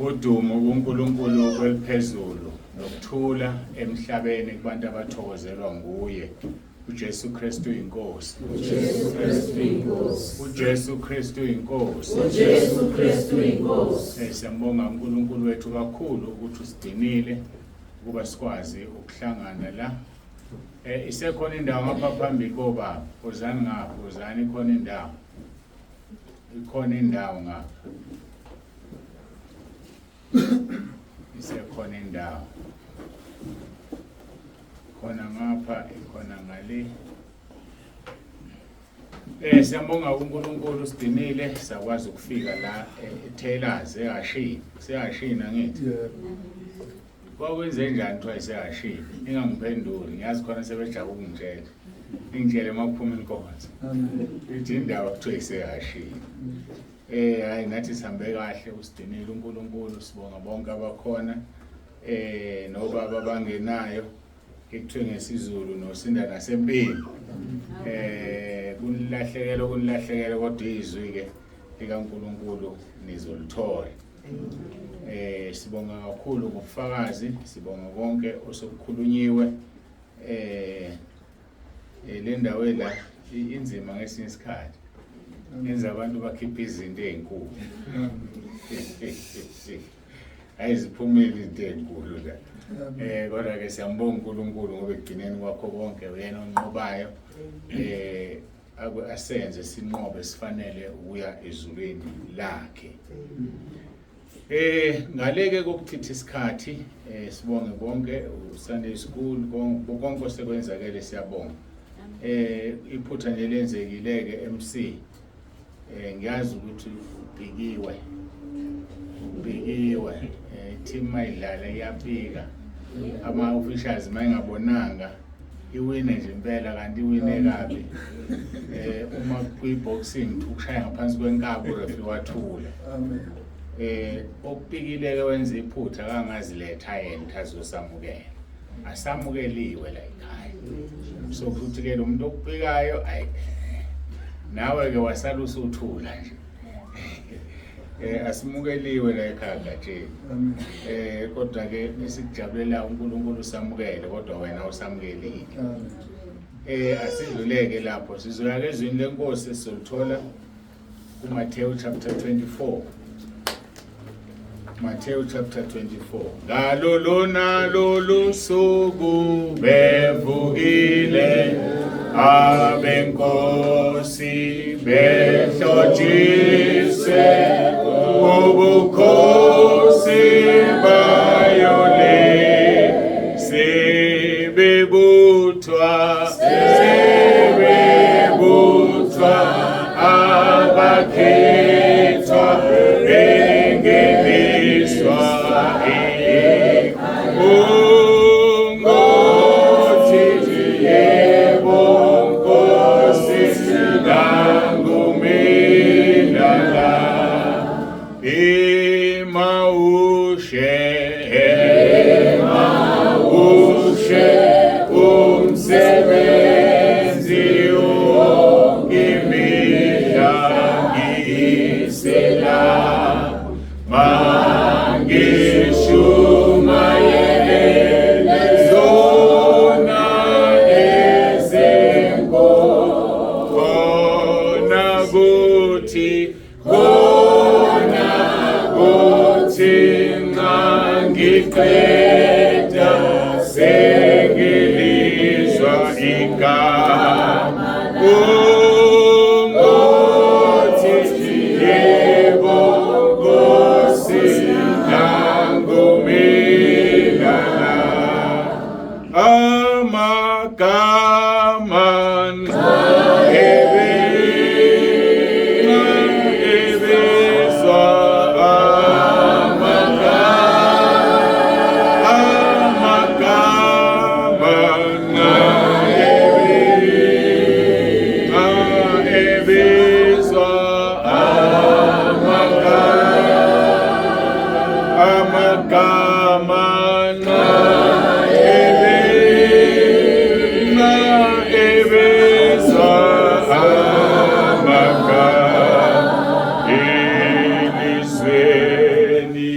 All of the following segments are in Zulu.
Udumo kuNkulunkulu kweliphezulu nokuthula emhlabeni kubantu abathokozelwa nguye. uJesu Kristu inkosi. uJesu Kristu inkosi. uJesu Kristu inkosi. uJesu Kristu inkosi. Siyambonga uNkulunkulu wethu kakhulu ukuthi usidinile ukuba sikwazi ukuhlangana la. Isekhona indawo ngapha phambili kobaba. Wozani ngapha, wozani, ikhona indawo. Ikhona indawo ngapha. Isekhona indawo. Khona ngapha, ikhona ngale. Siyambonga uNkulunkulu sidinile sakwazi ukufika la eTaylors eHashini. Sehashini angithi? Yebo. Kwakwenze njani kuthiwa isehashini? Ningangiphenduli, ngiyazi khona sebejaka ukungitshela. Ningitshele uma kuphuma inkonzo. Amen. Ithi indawo kuthiwa isehashini. Hayi nathi sihambe kahle, usidinile uNkulunkulu, sibonga bonke abakhona. Nobaba abangenayo ekuthiwe ngesiZulu nosinda nasempini. Kunilahlekele kunilahlekele kodwa izwi ke likaNkulunkulu nizolithola. Sibonga kakhulu ngobufakazi, sibonga konke osekukhulunyiwe. Le ndawo la inzima ngesinye isikhathi. Yenza abantu bakhiphe izinto ezinkulu. Ayiziphumeli izinto ezinkulu la. Kodwa ke siyambonga uNkulunkulu ngoba ekugcineni kwakho konke uyena onqobayo. Asenze sinqobe sifanele ukuya ezulwini lakhe. Ngaleke kokuchitha isikhathi, sibonge bonke uSunday School, konke osekwenzakele siyabonga. Iphutha nje lenzekile ke MC. Ngiyazi ukuthi ubhikiwe. Ubhikiwe. Team mayidlala iyapika. Ama officials mayingabonanga iwine nje impela kanti iwine kabi. Uma kwi boxing ukushaya ngaphansi kwenkabi ureferee wathula. Amen. Okupikile ke wenza iphutha akangaziletha yena azosamukela. Asamukeliwe la ekhaya. So futhi ke lo muntu okupikayo ayi nawe ke wasala usuthula nje. Asimukeliwe la ekhaya Gatsheni. Amen. Kodwa ke esikujabulela uNkulunkulu usamukele kodwa wena usamukelile. Amen. Asidluleke lapho sizoya ezwini lenkosi sizolithola kuMathewu chapter 24. Matthew chapter 24. Ngalo lona lolu suku bevukile abenkosi behlotshise ubukhosi bayole sebebuthwa sebebuthwa abakhethwa bengeniswa ungothi yebo Nkosi ngangumina la Emaushe, Emaushe, umsebenzi wonke ngisela mangishumayele zona ezinkulu khona kuthi khona kuthi nxa ngiqeda sengilizwa igama ungothi yebo Nkosi ngangumina la amagama ebizwa amagama ebizwa amagama ebizwa amagama elizweni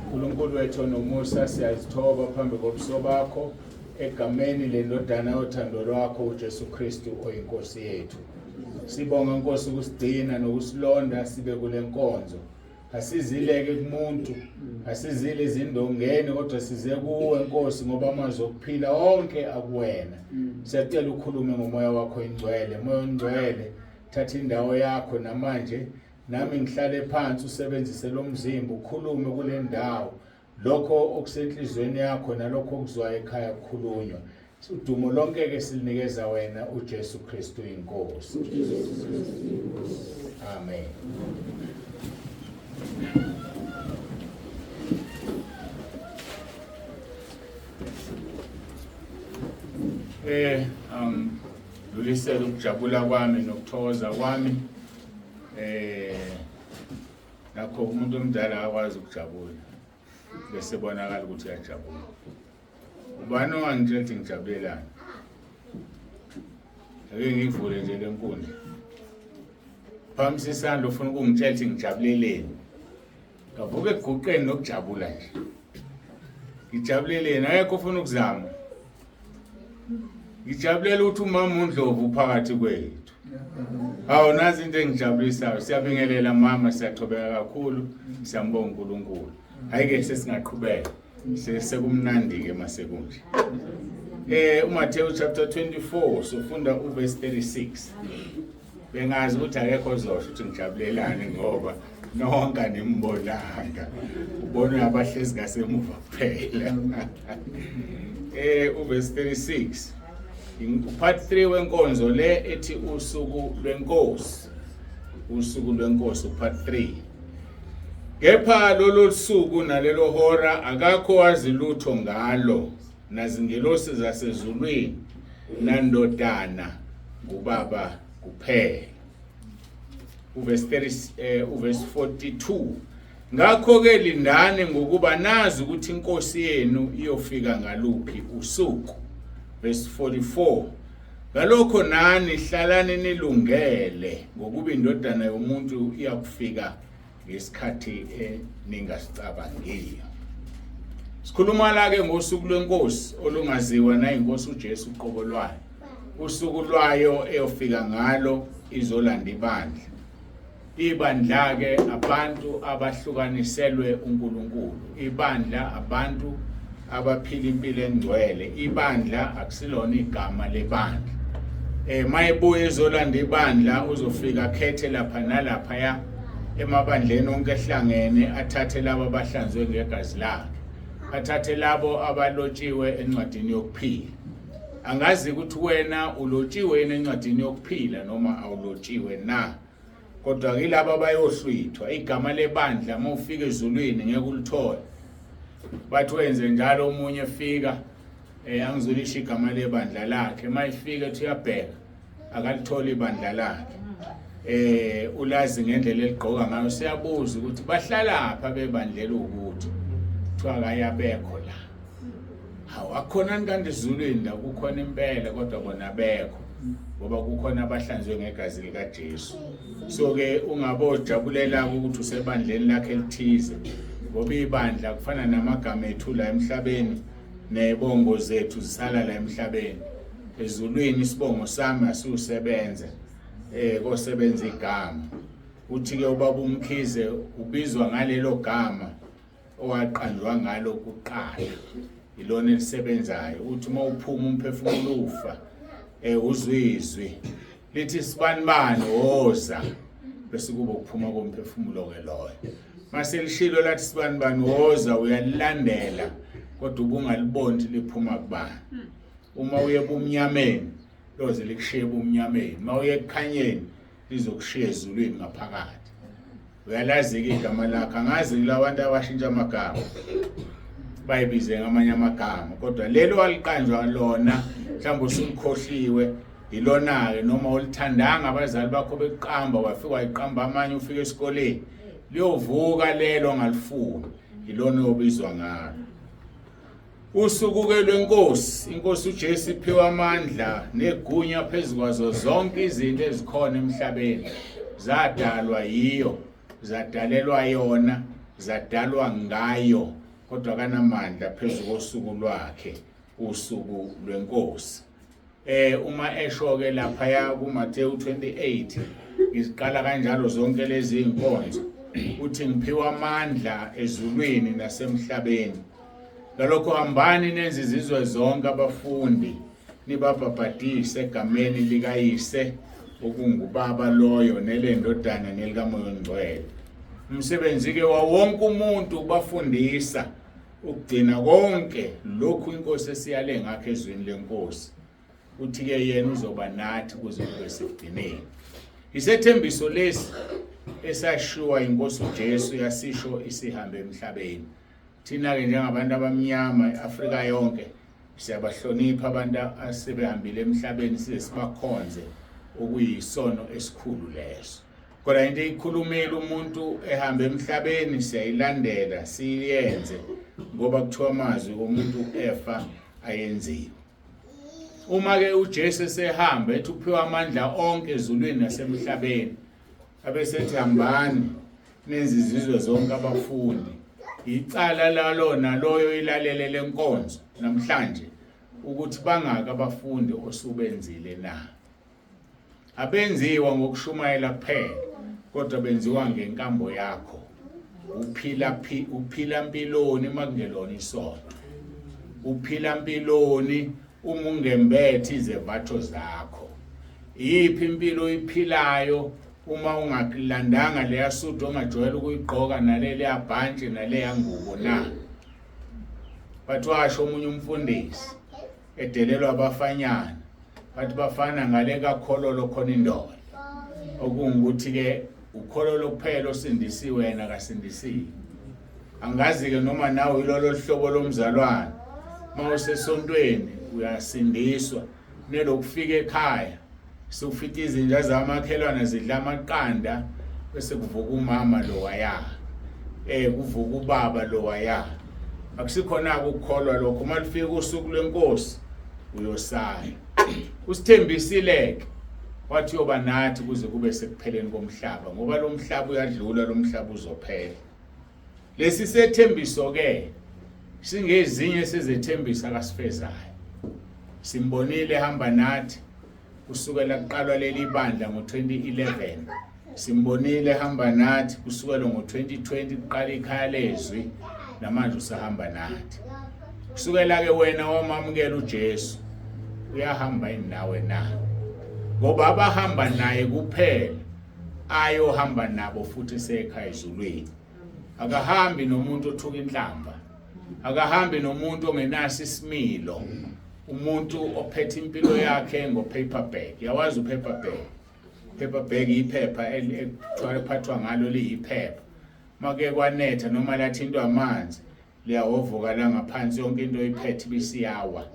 uNkulunkulu wethu onomusa, siyazithoba phambi kobuso bakho egameni lendodana yothando lwakho uJesu Kristu oyiNkosi yethu. Sibonga Nkosi ukusigcina nokusilonda sibe kule nkonzo. Asizileke kumuntu, asizile izindongeni kodwa size kuwe Nkosi ngoba amazwi okuphila onke akuwena. Siyacela ukhulume ngomoya wakho ingcwele, moya ongcwele thatha indawo yakho namanje nami ngihlale phansi usebenzise lo mzimba ukhulume kule ndawo lokho okusenhlizweni yakho nalokho okuzwayo ekhaya kukhulunywa. Udumo lonke ke silinikeza wena uJesu Kristu inkosi. Amen. Eh dlulisela ukujabula kwami nokuthokoza kwami eh nakho umuntu omdala akwazi ukujabula bese bonakala ukuthi uyajabula. Ubani ongangitshela ukuthi ngijabulelani? Ake ngivule nje le nkundla. Phamisa isandla ufuna ukungitshela ukuthi ngijabuleleni. Ngavuka eguqeni nokujabula nje. Ngijabuleleni akekho ufuna ukuzama. Ngijabulela ukuthi umama uNdlovu uphakathi kwethu. Hawu nazi into engijabulisayo. Siyabingelela mama, siyathobeka kakhulu. Siyambonga uNkulunkulu. Hayi ke sesingaqhubeka. Sekumnandi ke masekunje. UMathewu chapter 24 sofunda uverse 36. Bengazi ukuthi akekho ozosho ukuthi ngijabulelani ngoba nonke animbonanga. Ubona abahlezi ngasemuva kuphela. Uverse 36. Part 3 wenkonzo le ethi usuku lwenkosi. Usuku lwenkosi part 3. Kepha lolo suku nalelo hora akakho wazi lutho ngalo, nazingelosi zasezulwini nandodana, ngubaba kuphela. Uverse 30 uverse 42. Ngakho ke lindani ngokuba nazi ukuthi inkosi yenu iyofika ngaluphi usuku. Verse 44. Ngalokho nani hlalani nilungele ngokuba indodana yomuntu iyakufika ngesikhathi eningasicabangiyo. Sikhuluma la ke ngosuku lwenkosi olungaziwa nayinkosi uJesu uqobo lwayo. Usuku lwayo eyofika ngalo izolanda ibandla. Ibandla ke abantu abahlukaniselwe uNkulunkulu. Ibandla abantu abaphila impilo engcwele. Ibandla akusilona igama lebandla. Mayebuye ezolanda ibandla uzofika akhethe lapha nalapha ya emabandleni onke ehlangene, athathe labo abahlanzwe ngegazi lakhe, athathe labo abalotshiwe encwadini yokuphila. Angazi ukuthi wena ulotshiwe yini encwadini yokuphila noma awulotshiwe na, kodwa kilabo abayohlwithwa igama lebandla uma ufika ezulwini ngeke ulithole. Bathi wenze njalo omunye efika angizulisho igama lebandla lakhe, uma efika ethi uyabheka akalitholi ibandla lakhe. Ulazi ngendlela eligqoka ngayo, siyabuza ukuthi bahlalapha bebandlela ukuthi kuthiwa akayabekho la. Hawu akukhona kanti ezulwini la kukhona impela kodwa bona bekho ngoba kukhona abahlanzwe ngegazi likaJesu. So ke ungabojabulela ukuthi usebandleni lakhe elithize ngoba ibandla kufana namagama ethu la emhlabeni nezibongo zethu zisala la emhlabeni. Ezulwini isibongo sami asiusebenza kosebenza igama. Uthi ke ubaba uMkhize ubizwa ngalelo gama owaqanjwa ngalo kuqala, ilona elisebenzayo. Uthi uma uphuma umphefumulo ufa uzwizwi lithi sibanibani woza, bese kuba ukuphuma komphefumulo ke loyo. Mase lishilo lathi sibanibani woza, uyalilandela kodwa ubungaliboni liphuma kubani. Uma uye ebumnyameni loze likushiye ebumnyameni, uma uye ekukhanyeni lizokushiya ezulwini ngaphakathi. Uyalazi-ke igama lakhe. Angazi kulabantu abashintsha amagama bayibize ngamanye amagama, kodwa lelo waliqanjwa lona mhlawumbe usulikhohliwe ilona-ke, noma ulithandanga abazali bakho bekuqamba wafika wayiqamba amanye, ufika esikoleni liyovuka lelo ongalifuni, ilona oyobizwa ngalo. Usuku ke lwenkosi, inkosi uJesu iphiwa amandla negunya phezu kwazo zonke izinto ezikhona emhlabeni. Zadalwa yiyo, zadalelwa yona, zadalwa ngayo, kodwa kanamandla phezu kosuku lwakhe, usuku lwenkosi. Uma esho ke laphaya kuMathewu 28, ngiziqala kanjalo zonke lezi inkonzo, uthi ngiphiwa amandla ezulwini nasemhlabeni. Ngalokho hambani nenze izizwe zonke abafundi, nibabhabhadise egameni likaYise okungubaba loyo nelendodana nelikaMoya oNgcwele. Umsebenzi ke wawonke umuntu ubafundisa ukugcina konke lokhu inkosi esiyale ngakho ezwini lenkosi. Uthi ke yena uzoba nathi kuze kube sekugcineni. Isethembiso lesi esashiwa inkosi uJesu yasisho isihambe emhlabeni. Thina ke njengabantu abamnyama eAfrika yonke siyabahlonipha abantu asebehambile emhlabeni, size sibakhonze, okuyisono esikhulu leso. Kodwa into eyikhulumile umuntu ehamba emhlabeni siyayilandela siyenze, ngoba kuthiwa amazwi omuntu efa ayenziwe. Uma ke uJesu esehamba ethi uphiwa amandla onke ezulwini nasemhlabeni, abesethi hambani nenze izizwe zonke abafundi. Icala lalo naloyo ilalele lenkonzo namhlanje ukuthi bangaki abafundi osubenzile na. Abenziwa ngokushumayela kuphela, kodwa benziwa ngenkambo yakho. Uphila phi, uphila mpiloni makungelona isonto? Uphila mpiloni uma ungembethe izevatho zakho? Iyiphi impilo oyiphilayo uma ungakulandanga leya sudu ongajwayele ukuyigqoka naleliya bhantshi naleya ngubo na? Bathi washo omunye umfundisi edelelwa abafanyana, bathi bafana ngale kakhololo khona indoda, okungukuthi ke ukhololo kuphela osindisiwe, yena akasindisiwe. Angazi ke noma nawe yilolo hlobo lomzalwane, mawusesontweni uyasindiswa, nelokufika ekhaya sufika izinja zamakhelwane zidla amaqanda, bese kuvuka umama lo waya, kuvuka ubaba lo waya. Akusikhona ukukholwa lokho. Uma lufika usuku lwenkosi uyosala. Usithembisile ke wathi uyoba nathi kuze kube sekupheleni komhlaba, ngoba lo mhlaba uyadlula, lo mhlaba uzophela. Lesi sethembiso ke singezinye sezethembiso akasifezayo. Simbonile ehamba nathi kusukela kuqalwa leli bandla ngo-2011, simbonile ehamba nathi kusukela ngo-2020 kuqala ikhaya lezwi, namanje usahamba nathi. Kusukela ke wena wamamukela uJesu, uyahamba yini nawe na? Ngoba abahamba naye kuphela ayohamba nabo futhi sekhaya ezulwini. Akahambi nomuntu othuka inhlamba, akahambi nomuntu ongenaso isimilo, umuntu ophethe impilo yakhe ngo-paper bag. Yawazi u-paper bag? Paper bag iphepha ekuthiwa ngalo liyiphepha, make kwanetha noma lathintwa amanzi liyahovuka la ngaphansi, yonke into oyiphethe ibisiyawa.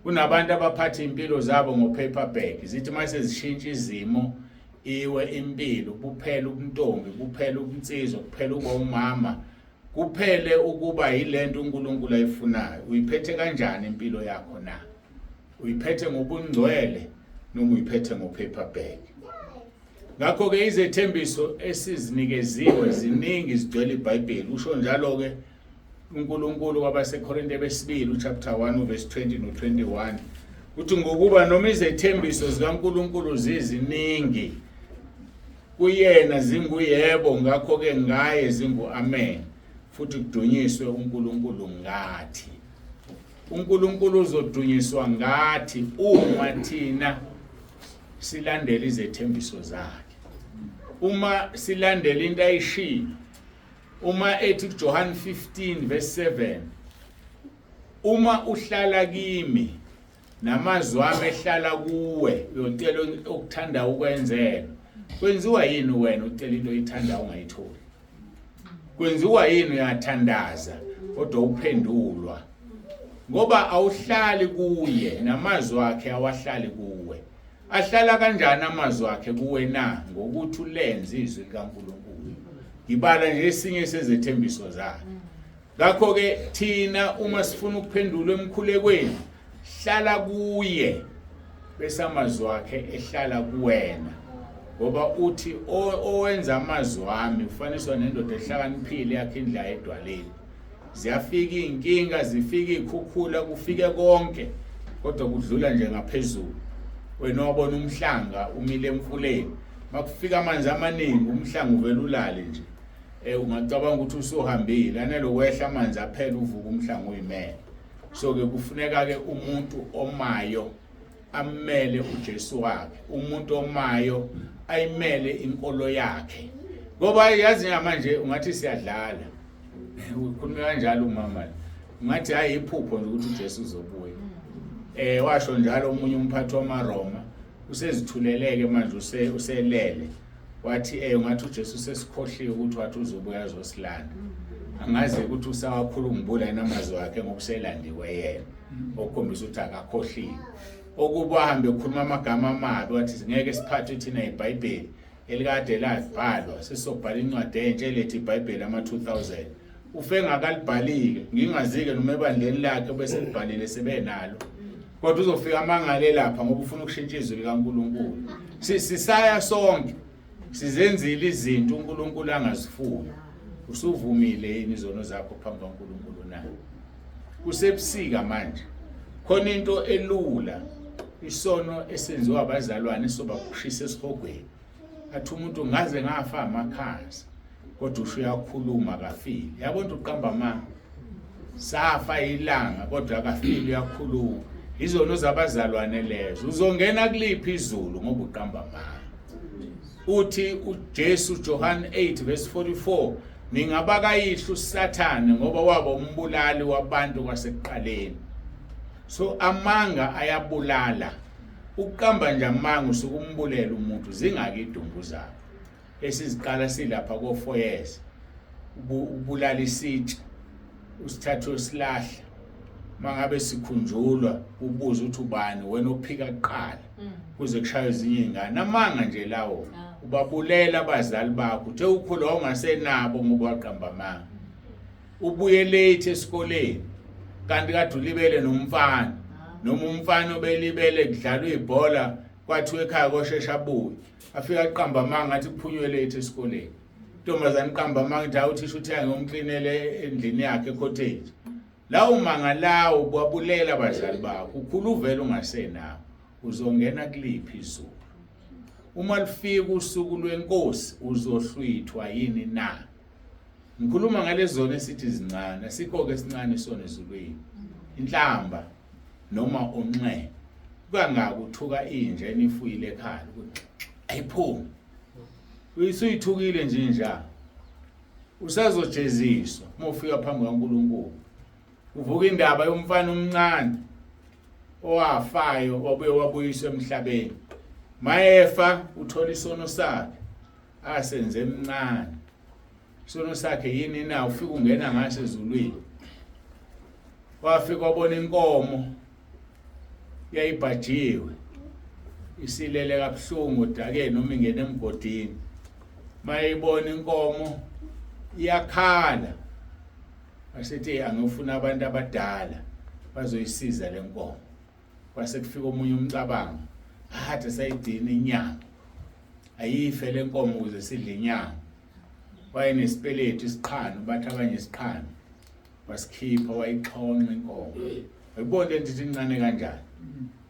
Kunabantu abaphatha impilo zabo ngo-paper bag, zithi mase zishintsha izimo iwe impilo, kuphela ubuntombi, kuphela ubunsizwa, kuphela ukuba umama, kuphele ukuba yilento uNkulunkulu ayifunayo. Uyiphethe kanjani impilo yakho na? Uyiphethe ngobungcwele noma uyiphethe ngo-paper bag? Ngakho-ke izethembiso esizinikeziwe ziningi, zigcwele iBhayibheli. Usho njalo-ke uNkulunkulu kwabaseKorinte besibili uchapter 1 uverse 20 no 21, uthi ngokuba noma izethembiso zikaNkulunkulu ziziningi, kuyena zinguyebo, ngakho-ke ngaye zingu-amen, futhi kudunyiswe uNkulunkulu ngathi. uNkulunkulu uzodunyiswa ngathi uma thina silandela izethembiso zakhe, uma silandela into ayishilo. Uma ethi kuJohn 15 verse 7, uma uhlala kimi namazwi ami ehlala kuwe, uyocela okuthanda ukwenzela. Kwenziwa yini wena ucela into oyithanda ungayitholi? Kwenziwa yini uyathandaza kodwa uphendulwa? Ngoba awuhlali kuye, namazwi akhe awahlali kuwe. Ahlala kanjani amazwi akhe kuwe na? Ngokuthi ulenze izwi likaNkulunkulu. Ngibala nje esinye sezethembiso zakhe. Ngakho-ke thina uma sifuna ukuphendulwa emkhulekweni, hlala kuye bese amazwi akhe ehlala kuwena. Ngoba uthi owenza amazwi ami ufaniswa nendoda ehlakaniphile yakhe indlu edwaleni. Ziyafika izinkinga, zifika izikhukhula, kufike konke, kodwa kudlula nje ngaphezulu. Wena wabona umhlanga umile emfuleni, makufika amanzi amaningi umhlanga uvela ulale nje. Ungacabanga ukuthi usuhambile, anele ukwehla amanzi aphela uvuka umhlanga uyimele. So ke kufuneka ke umuntu omayo amele uJesu wakhe, umuntu omayo ayimele inkolo yakhe. Ngoba yazi manje ungathi siyadlala, ukhuluma kanjalo umama, ungathi hayi iphupho nje ukuthi uJesu uzobuya. Washo njalo omunye umphathi wamaRoma, usezithuleleke manje, uselele, wathi ungathi uJesu usesikhohliwe ukuthi wathi uzobuya azosilanda. Angazi ukuthi usawakhuluma yena amazwi akhe ngokuselandiwe yena, okukhombisa ukuthi akakhohliwe. Okuba ahambe ekhuluma amagama amabi, wathi ngeke siphathwe thina iBhayibheli elikade labhalwa, sesobhala incwadi entsha elethe iBhayibheli ama-2000. Ufe ngakalibhalike, ngingazike noma ebandleni lakhe bese libhalile sebenalo, kodwa uzofika amangale lapha ngoba ufuna ukushintsha izwi likaNkulunkulu. Sisaya sonke sizenzile izinto uNkulunkulu angazifuni. Usuvumile yini izono zakho phambi kaNkulunkulu na? Kusebusika manje, khona into elula, isono esenziwa abazalwane soba kushisa esihogweni. Athi umuntu ngaze ngafa amakhaza, kodwa usho uyakhuluma akafile. Yabona uqamba amanga, safa ilanga kodwa akafile uyakhuluma. Izono zabazalwane lezo. Uzongena kuliphi izulu ngoba uqamba amanga? Uthi uJesu John 8 verse 44, ningabakayihlo uSathane ngoba waba umbulali wabantu kwasekuqaleni. So amanga ayabulala. Ukuqamba nje amanga usuke umbulela umuntu, zingaki idumbu zakho esiziqala silapha ko 4 years. Ubulala isitsha, usithathe usilahla. Mangabe sikhunjulwa ubuza ukuthi ubani wena ophika kuqala, kuze kushaywe ezinye izingane. Amanga nje lawo, ubabulela abazali bakho. Uthe ukhula wawungasenabo ngoba waqamba amanga. Ubuye late esikoleni kanti kade ulibele nomfana, noma umfana obelibele kudlalwa ibhola kwathiwa ekhaya koshesha abuye, afika aqamba amanga athi kuphunywe late esikoleni. Intombazane iqamba amanga ithi uthisha uthe angiyomklinele endlini yakhe ecottage. Lawo manga lawo babulela abazali bakho, ukhula uvela ungasenabo. Uzongena kuliphi izulu? Uma lifika usuku lwenkosi uzohlwithwa yini na? Ngikhuluma ngalezona esithi zincane, asikho ke esincane isona ezulwini. Inhlamba noma unxe kangaka uthuka inja enifuyile ekhaya ukuthi ayiphumi, uyisuyithukile nje inja, usazojeziswa uma ufika phambi kaNkulunkulu. Uvuka indaba yomfana omncane owafayo wabuye wabuyiswa emhlabeni. Mayefa uthola isono sakhe asenze emncane. Isono sakhe yini na? Ufika ungena ngaso ezulwini. Wafika wabona inkomo yayibhajiwe isilele kabuhlungu odakeni noma ingena emgodini. Mayibona inkomo iyakhala, wasithi angiyofuna abantu abadala bazoyisiza le nkomo. Kwase kufika omunye umcabango, hathe sayidina inyama, ayife le nkomo ukuze sidle inyama. Wayenesipeletu isiqhanu, bathi abanye isiqhanu, wasikhipha wayixhonxa inkomo. Uyibona lento ithi incane kanjani?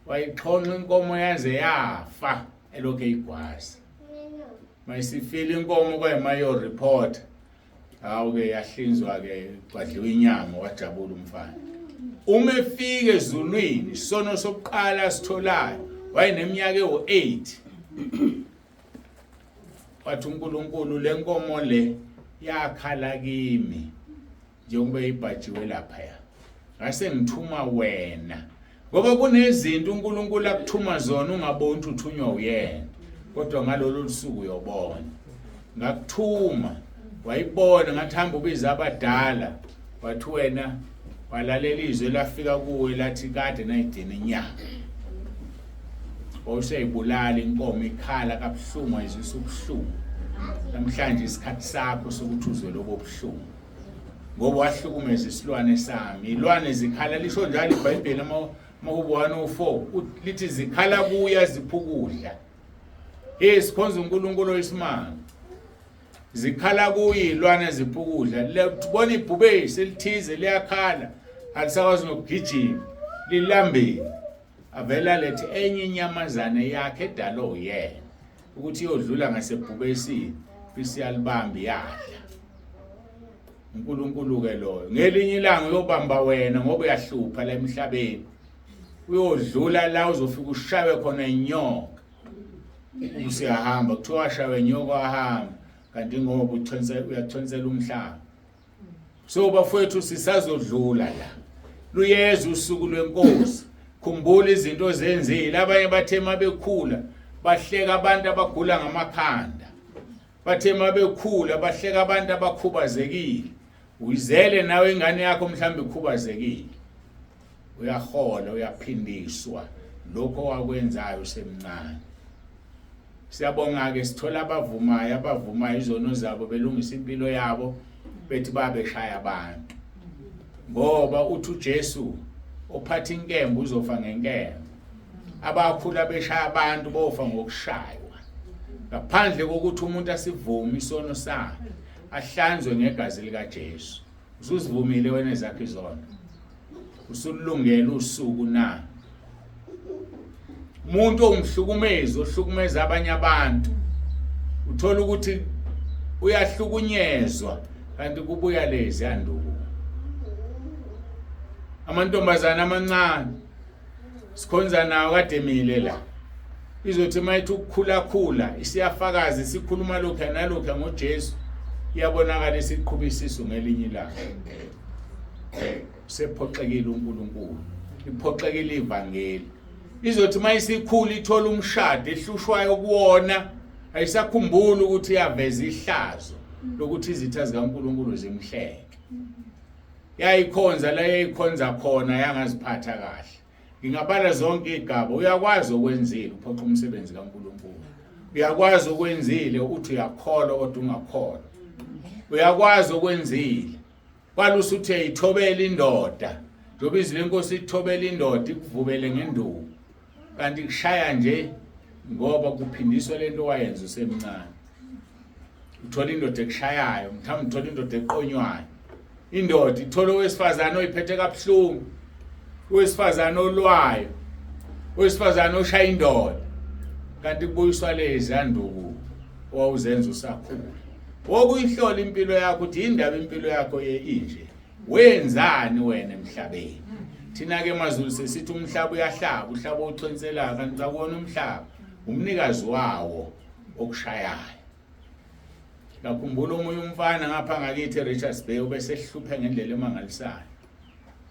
Wayixhonxa inkomo yaze yafa elokhu eyigwaza. Mayisifile inkomo kwayima report, hawu ke yahlinzwa ke kwadliwa inyama, wajabula umfana. Uma efika ezulwini isono sokuqala sitholayo, wayeneminyaka ewu8. Wathi uNkulunkulu le nkomo le yakhala kimi njengoba ibhajiwe lapha, ngase ngithuma wena. Ngoba kunezinto uNkulunkulu akuthuma zona ungaboni ukuthi uthunywa uyena, kodwa ngalolu suku uyobona. Ngakuthuma wayibona, ngathi hamba ubiza abadala, wathi wena walalela izwi lafika kuwe lathi kade nayidina inyama, wawuseyibulala inkomo ikhala kabuhlungu, wayizwisa ubuhlungu. Namhlanje isikhathi sakho sokuthi uzwe lobo buhlungu, ngoba wahlukumeza isilwane sami. Ilwane zikhala, lisho njalo iBhayibheli amaHubo 104, lithi zikhala kuya ziphukudla. Hey, sikhonza uNkulunkulu oyisimanga. Zikhala kuye izilwane ziphukudla. Bona ibhubesi elithize liyakhala, alisakwazi nokugijima, lilambile. Avela lethe enye inyamazane yakhe edalwe uyena ukuthi iyodlula ngasebhubesini isiyalibamba iyadla. uNkulunkulu ke loyo. Ngelinye ilanga uyobamba wena ngoba uyahlupha la emhlabeni. Uyodlula la uzofika ushawe khona inyoka. Usiyahamba kuthiwa washawe inyoka wahamba kanti ngoba uchonsela uyachonsela umhlaba. So bafowethu sisazodlula la. Luyeza usuku lwenkosi. Khumbula izinto ozenzile. Abanye bathe mabekhula bahleka abantu abagula ngamakhanda. Bathe mabekhula bahleka abantu abakhubazekile. Uyizele nawe ingane yakho mhlawumbe ikhubazekile. Uyahola uyaphindiswa lokho wakwenzayo usemncane. Siyabonga ke sithola abavumayo abavumayo izono zabo belungisa impilo yabo bethi babeshaya abantu. Ngoba uthi uJesu ophatha inkemba uzofa ngenkemba. Abakhula beshaya abantu bofa ngokushaywa. Ngaphandle kokuthi umuntu asivume isono sakhe ahlanzwe ngegazi likaJesu. Usuzivumile wena ezakho izono. Usulungele usuku na? Umuntu ongumhlukumezi ohlukumeza abanye abantu uthola ukuthi uyahlukunyezwa kanti kubuya lezi yanduku. Amantombazana amancane sikhonza nawo kade mile la izothi uma ithi ukukhulakhula isiyafakaza isikhuluma lokhu nalokhu ngoJesu iyabonakala isiqhuba isisu ngelinye ilanga sephoxekile uNkulunkulu iphoxekile ivangeli izothi uma isikhula ithola umshado ehlushwayo kuwona ayisakhumbuli ukuthi iyaveza ihlazo lokuthi izitha zikaNkulunkulu zimhleke yayikhonza la yayikhonza khona yangaziphatha kahle ngingabala zonke igaba uyakwazi okwenzile uphoqa umsebenzi kaNkulunkulu uyakwazi okwenzile uthi uyakholwa kodwa ungakholwa uyakwazi okwenzile kwalusa uthi ayithobela indoda njengoba izwi lenkosi ithobela indoda ikuvubele ngenduku kanti kushaya nje ngoba kuphindiswa lento wayenza usemncane uthola indoda ekushayayo mhlawumbe uthola indoda eqonywayo indoda ithola owesifazane oyiphethe kabuhlungu owesifazane olwayo owesifazane oshaya indoda kanti kubuyiswa lezi anduku owawuzenza usakhula wokuyihlola impilo yakho ukuthi indaba impilo yakho ye inje wenzani wena emhlabeni thina ke maZulu sesithi umhlaba uyahlaba uhlaba uchonselayo kanti akuwona umhlaba umnikazi wawo okushayayo ngakhumbula omunye umfana ngapha ngakithi eRichards Bay ubesehluphe ngendlela emangalisayo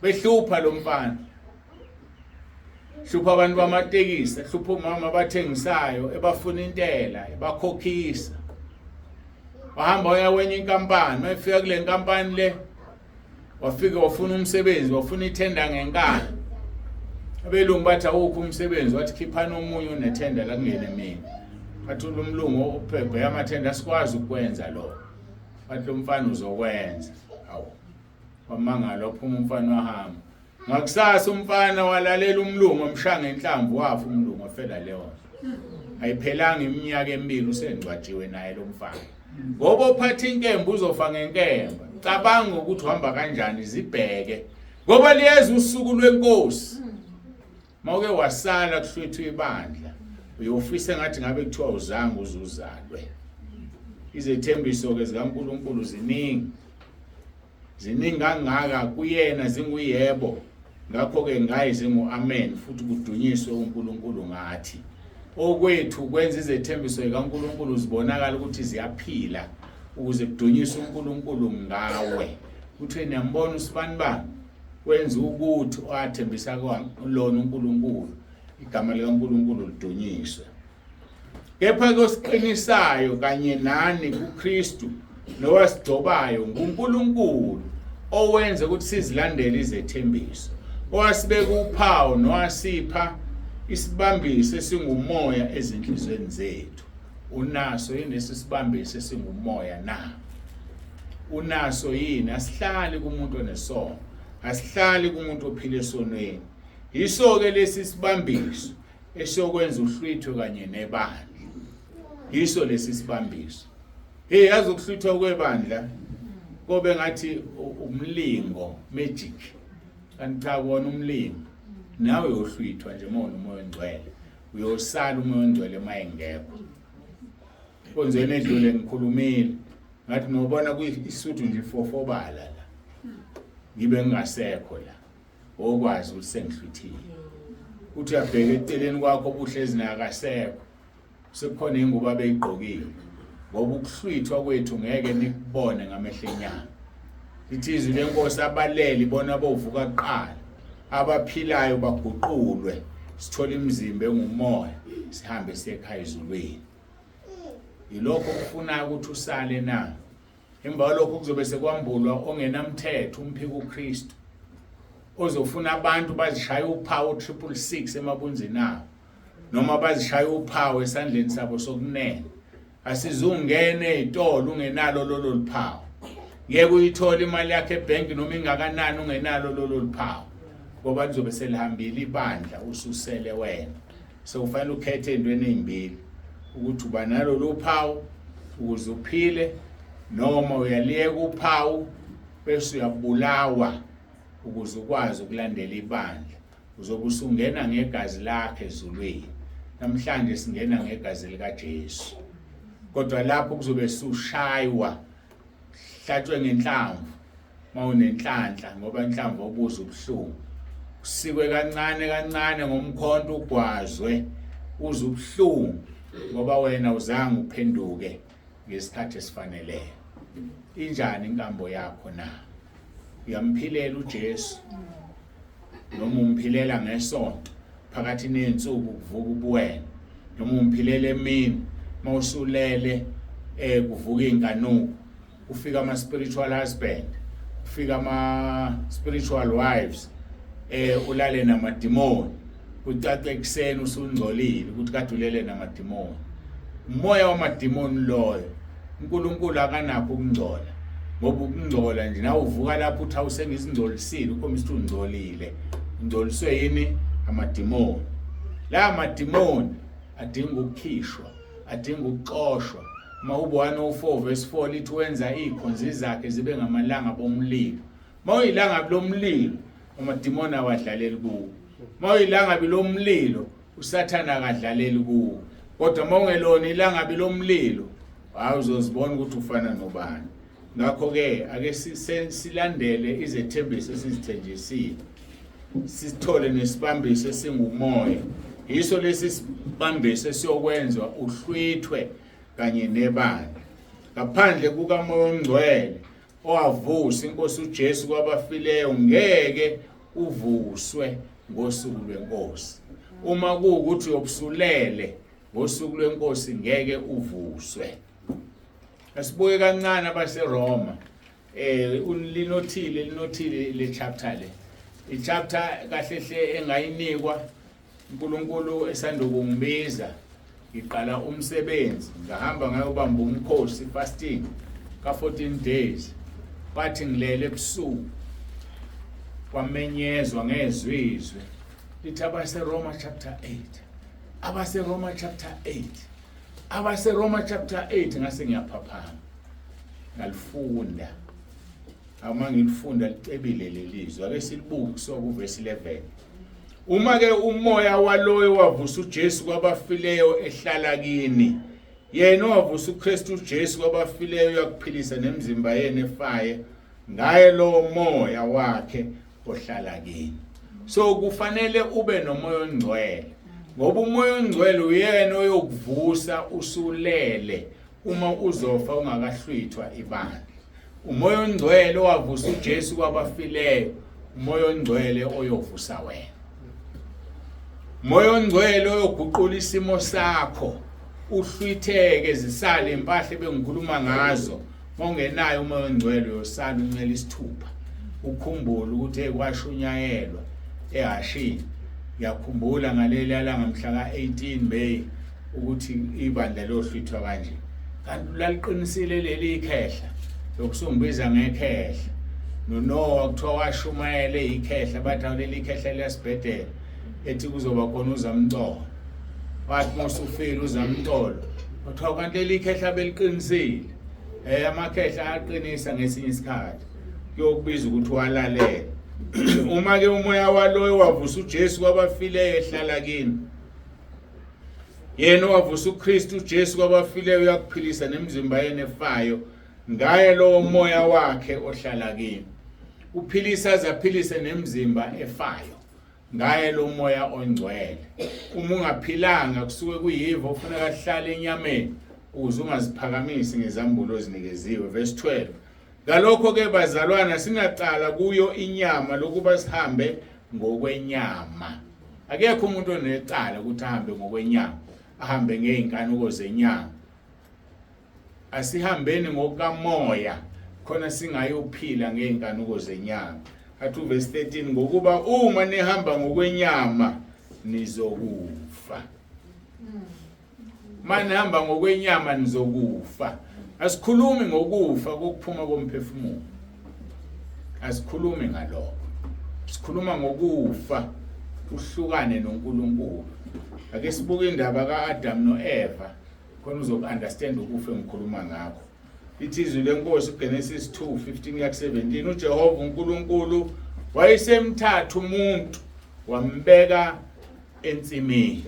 behlupha lo mfana hlupha abantu bamatekisi hlupha umama abathengisayo ebafuna intela ebakhokhisa wahamba waya kwenye inkampani mayefika kule nkampani le wafika wafuna umsebenzi wafuna ithenda ngenkani abelungu bathi awukho umsebenzi wathi khiphani omunye onethenda la kungene mina bathi lo mlungu ophebhe amathenda asikwazi ukwenza lo bathi lo mfana uzokwenza awu wamangala waphuma umfana wahamba Ngakusasa umfana walalela umlungu wamshaya ngenhlamvu wafa umlungu wafela leyo. Ayiphelanga iminyaka emibili usengcwatshiwe naye lo mfana. Ngoba ophatha inkemba uzofa ngenkemba. Cabanga ukuthi uhamba kanjani zibheke. Ngoba liyeza usuku lwenkosi. Mawuke wasala kuhlwithwa ibandla uyofisa engathi ngabe kuthiwa uzange uzuzalwe. Izethembiso ke zikaNkuluNkulu ziningi. Ziningi kangaka kuyena zinguyebo, ngakho-ke ngaye zingu-amen, futhi kudunyiswe uNkulunkulu ngathi. Okwethu kwenza izethembiso zikaNkulunkulu zibonakala ukuthi ziyaphila ukuze kudunyiswe uNkulunkulu ngawe. Kuthiwe niyambona usibanibani wenza ukuthi owathembisa lona uNkulunkulu, igama likaNkulunkulu lidunyiswe. Kepha kosiqinisayo kanye nani kuKristu nowasigcobayo nguNkulunkulu owenza ukuthi sizilandele izethembiso owasibeka uphawu nowasipha isibambiso esingumoya ezinhlizweni zethu. Unaso yini lesi sibambiso esingumoya na? Unaso yini? Asihlali kumuntu onesono, asihlali kumuntu ophila esonweni. Yiso-ke lesi sibambiso esiyokwenza uhlwitho kanye nebandla. Yiso lesi sibambiso. Hey, yazi ukuhluthwa kwebandla kobe ngathi umlingo, magic. Kanti cha, kona umlingo. Nawe uyohlwithwa nje uma unomoya ongcwele. Uyosala umoya ongcwele uma engekho. Enkonzweni edlule ngikhulumile ngathi nobona kuyisuthu nje ifofobala la. Ngibe ngingasekho la. Okwazi ukuthi sengihlwithile. Uthi uyabheka eceleni kwakho obuhlezi naye akasekho. Sekukhona ingubo abeyigqokile. Ngoba ukuhlwithwa kwethu ngeke nikubone ngamehlo enyama. Lithi izwi lenkosi abalele bona bovuka kuqala. Abaphilayo baguqulwe sithole imizimba engumoya sihambe siye ekhaya ezulwini. Yilokho okufunayo ukuthi usale na? Emva kwalokho kuzobe sekwambulwa ongenamthetho umphiko uKristu ozofuna abantu bazishaye uphawu 666 emabunzini abo noma bazishaye uphawu esandleni sabo sokunene. Asizungena ezitolo ungenalo lolo luphawu. Ngeke uyithole imali yakhe ebhenki noma ingakanani ungenalo lolo luphawu, ngoba lizobe selihambile ibandla ususele wena. Sewufanele ukhethe ey'ntweni ey'mbili, ukuthi uba nalolu phawu ukuze uphile noma uyaliyeka uphawu bese uyabulawa ukuze ukwazi ukulandela ibandla. Uzobe usungena ngegazi lakhe ezulwini. Namhlanje singena ngegazi likaJesu, kodwa lapho kuzobe sushaywa hlatshwe ngenhlamvu mawunenhlanhla, ngoba inhlamvu obuza ubuhlungu, usikwe kancane kancane ngomkhonto ugwazwe uze ubuhlungu, ngoba wena uzange uphenduke ngesikhathi esifaneleyo. Injani inkambo yakho na? Uyamphilela uJesu noma umphilela ngesonto phakathi nezinsuku kuvuka ubuwena, noma umphilela emini mawusulele kuvuka inkanuko, kufika ama spiritual husband, kufika ama spiritual wives, ulale namadimoni, kucace ekuseni usungcolile ukuthi kade ulele namadimoni. Umoya wamadimoni loyo. uNkulunkulu akanakho ukungcola, ngoba ukungcola nje nawe uvuka lapho uthi awusengizingcolisile, ukhombisa ukuthi ungcolile. Ungcoliswe yini? Amadimoni. La madimoni adinga ukukhishwa, adinga ukuxoshwa. Mahubo 104 verse 4 lithi wenza izikhonzi zakhe zibe ngamalanga bomlilo. Mawuyilangabi lomlilo, amadimoni awadlaleli kuwo. Mawuyilangabi lomlilo, uSathana akadlaleli kuwo. Kodwa mawungelona ilangabi lomlilo, hayi uzozibona ukuthi ufana nobani. Ngakho ke ake silandele izethembiso esizithenjisile, sithole nesibambiso esingumoya. Yiso lesi sibambiso esiyokwenziwa uhlwithwe kanye nebandla. Ngaphandle kukaMoya oNgcwele owavusa inkosi uJesu kwabafileyo, ngeke uvuswe ngosuku lwenkosi. Uma kuwukuthi uyobusulele ngosuku lwenkosi, ngeke uvuswe. Asibuke kancane abaseRoma. Linothile linothile le chapter le. I chapter kahle hle engayinikwa uNkulunkulu esanda kungibiza ngiqala umsebenzi, ngahamba ngayobamba umkhosi fasting ka 14 days. Bathi ngilele ebusuku kwamenyezwa ngezwizwe lithi abaseRoma chapter 8, abaseRoma chapter 8, abaseRoma chapter 8. Ngase ngiyaphaphama ngalifunda. Uma ngilifunda licebile lelizwi. Ake silibuke kusuka kuvesi 11. Uma ke umoya waloyo wavusa uJesu kwabafileyo ehlala kini, yena owavusa uKristu uJesu kwabafileyo uyakuphilisa nemizimba yenu efaye ngaye lowo moya wakhe ohlala kini. So kufanele ube nomoya ongcwele, ngoba umoya ongcwele uyena oyokuvusa usulele uma uzofa ungakahlwithwa ibandla. Umoya ongcwele owavusa uJesu kwabafileyo, umoya ongcwele oyovusa wena. Umoya ongcwele oyoguqula isimo sakho, uhlwitheke zisale impahla ebengikhuluma ngazo. Mongenayo umoya ongcwele uyosala uncela isithupha, ukhumbule ukuthi ekwashunyayelwa ehashini. Ngiyakhumbula ngaleli langa mhla ka-18 May ukuthi ibandla liyohlwithwa kanje, kanti laliqinisile leli ikhehla lokusungibiza ngekhehla. NoNoah kuthiwa washumayela ikhehla, bathi awuleli ikhehla liyasibhedela, ethi kuzoba khona uzamcolo. Wathi uma usufile uzamcolo Kuthiwa kanti leli khehla beliqinisile. Amakhehla ayaqinisa ngesinye isikhathi. Kuyokubiza ukuthi walalele. Uma ke umoya waloyo wavusa uJesu kwabafileyo ehlala kini. Yena owavusa uKristu uJesu kwabafileyo uyakuphilisa nemizimba yenu efayo ngaye lowo moya wakhe ohlala kini. Uphilisa aze aphilise nemizimba efayo ngaye lo moya ongcwele. Uma ungaphilanga kusuke kuyivo ofuneka kuhlale enyameni ukuze ungaziphakamisi ngezambulo ozinikeziwe. Verse 12. Ngalokho ke bazalwana singacala kuyo inyama lokuba sihambe ngokwenyama. Akekho umuntu onecala ukuthi ahambe ngokwenyama, ahambe ngey'nkanuko zenyama. Asihambeni ngokukamoya khona singayophila ngey'nkanuko zenyama. Athi uvesi 13 ngokuba uma nihamba ngokwenyama nizokufa. Manihamba ngokwenyama nizokufa. Asikhulumi ngokufa kokuphuma komphefumulo. Asikhulumi ngalokho. Sikhuluma ngokufa uhlukane noNkulunkulu. Ake sibuke indaba kaAdam noEva khona uzoku-understand ukufa engikhuluma ngakho. Lithi izwi lenkosi kuGenesis 2:15 kuya ku-17 uJehova uNkulunkulu wayesemthatha umuntu wambeka ensimini.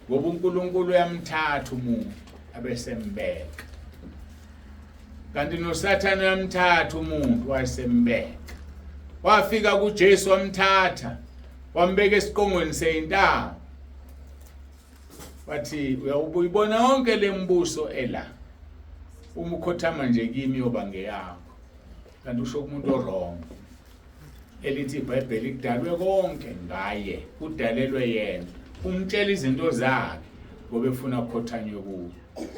Ngoba uNkulunkulu uyamthatha umuntu abesembeka. Kanti noSathane uyamthatha umuntu wayesembeka. Wafika kuJesu wamthatha wambeka esiqongweni seyintaba. Wathi uyawubuyibona yonke lembuso ela. Uma ukhothama nje kimi yoba ngeyakho. Kanti usho kumuntu owrong. Elithi iBhayibheli kudalwe konke ngaye, kudalelwe yena. Umtshela izinto zakhe ngoba efuna ukukhothanywe kuye.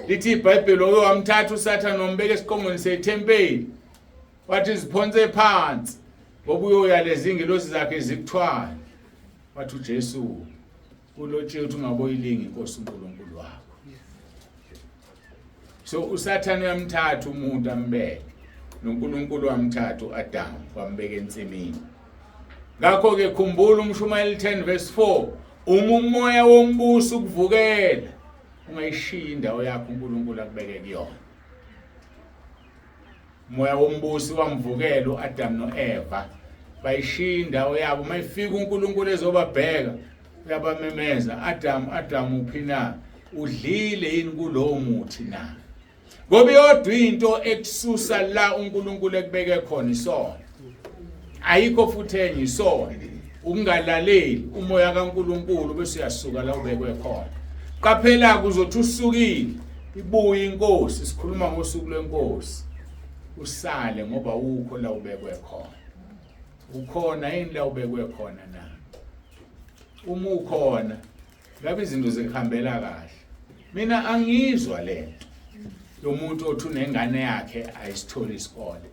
Lithi iBhayibheli oke wamthatha uSathane wambeka esiqongweni sethempeli. Wathi ziphonse phansi ngoba uyoyaleza ingelosi zakhe zikuthwale. Wathi uJesu kulotshiwe ukuthi ungaboyilinga inkosi uNkulunkulu wakho. So uSathane uyamthatha umuntu ambeke. NoNkulunkulu wamthatha uAdam wambeka ensimini. Ngakho ke khumbula umshumayeli 10 verse 4 uma umoya wombuso ukuvukela ungayishiyi indawo yakho uNkulunkulu akubeke kuyona. Umoya wombusi wamvukela uAdam noEva bayishiya indawo yabo mayifika uNkulunkulu ezobabheka uyabamemeza Adam Adam uphi na udlile yini kulowo muthi na ngoba iyodwa into ekususa la uNkulunkulu ekubeke khona isono ayikho futhi enye isono ukungalaleli umoya kaNkulunkulu bese uyasuka la ubekwe khona qaphela kuzothi usukile ibuye inkosi sikhuluma ngosuku lwenkosi usale ngoba ukho la ubekwe khona ukhona yini la ubekwe khona na uma ukhona ngabe izinto zikuhambela kahle mina angizwa lento yomuntu othi unengane yakhe ayisitholi isikole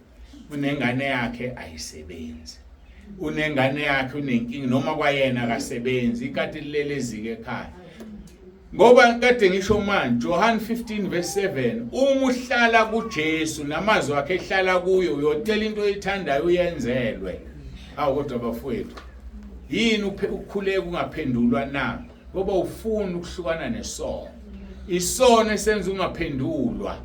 unengane yakhe ayisebenzi unengane yakhe unenkinga noma kwayena akasebenzi ikati lilele ezike ekhaya ngoba kade ngisho manje Johan 15 verse 7 uma uhlala kuJesu namazwi akhe ehlala kuyo uyotela into oyithandayo uyenzelwe awu kodwa bafowethu yini ukukhuleka ungaphendulwa na ngoba ufuna ukuhlukana nesono isono esenza ungaphendulwa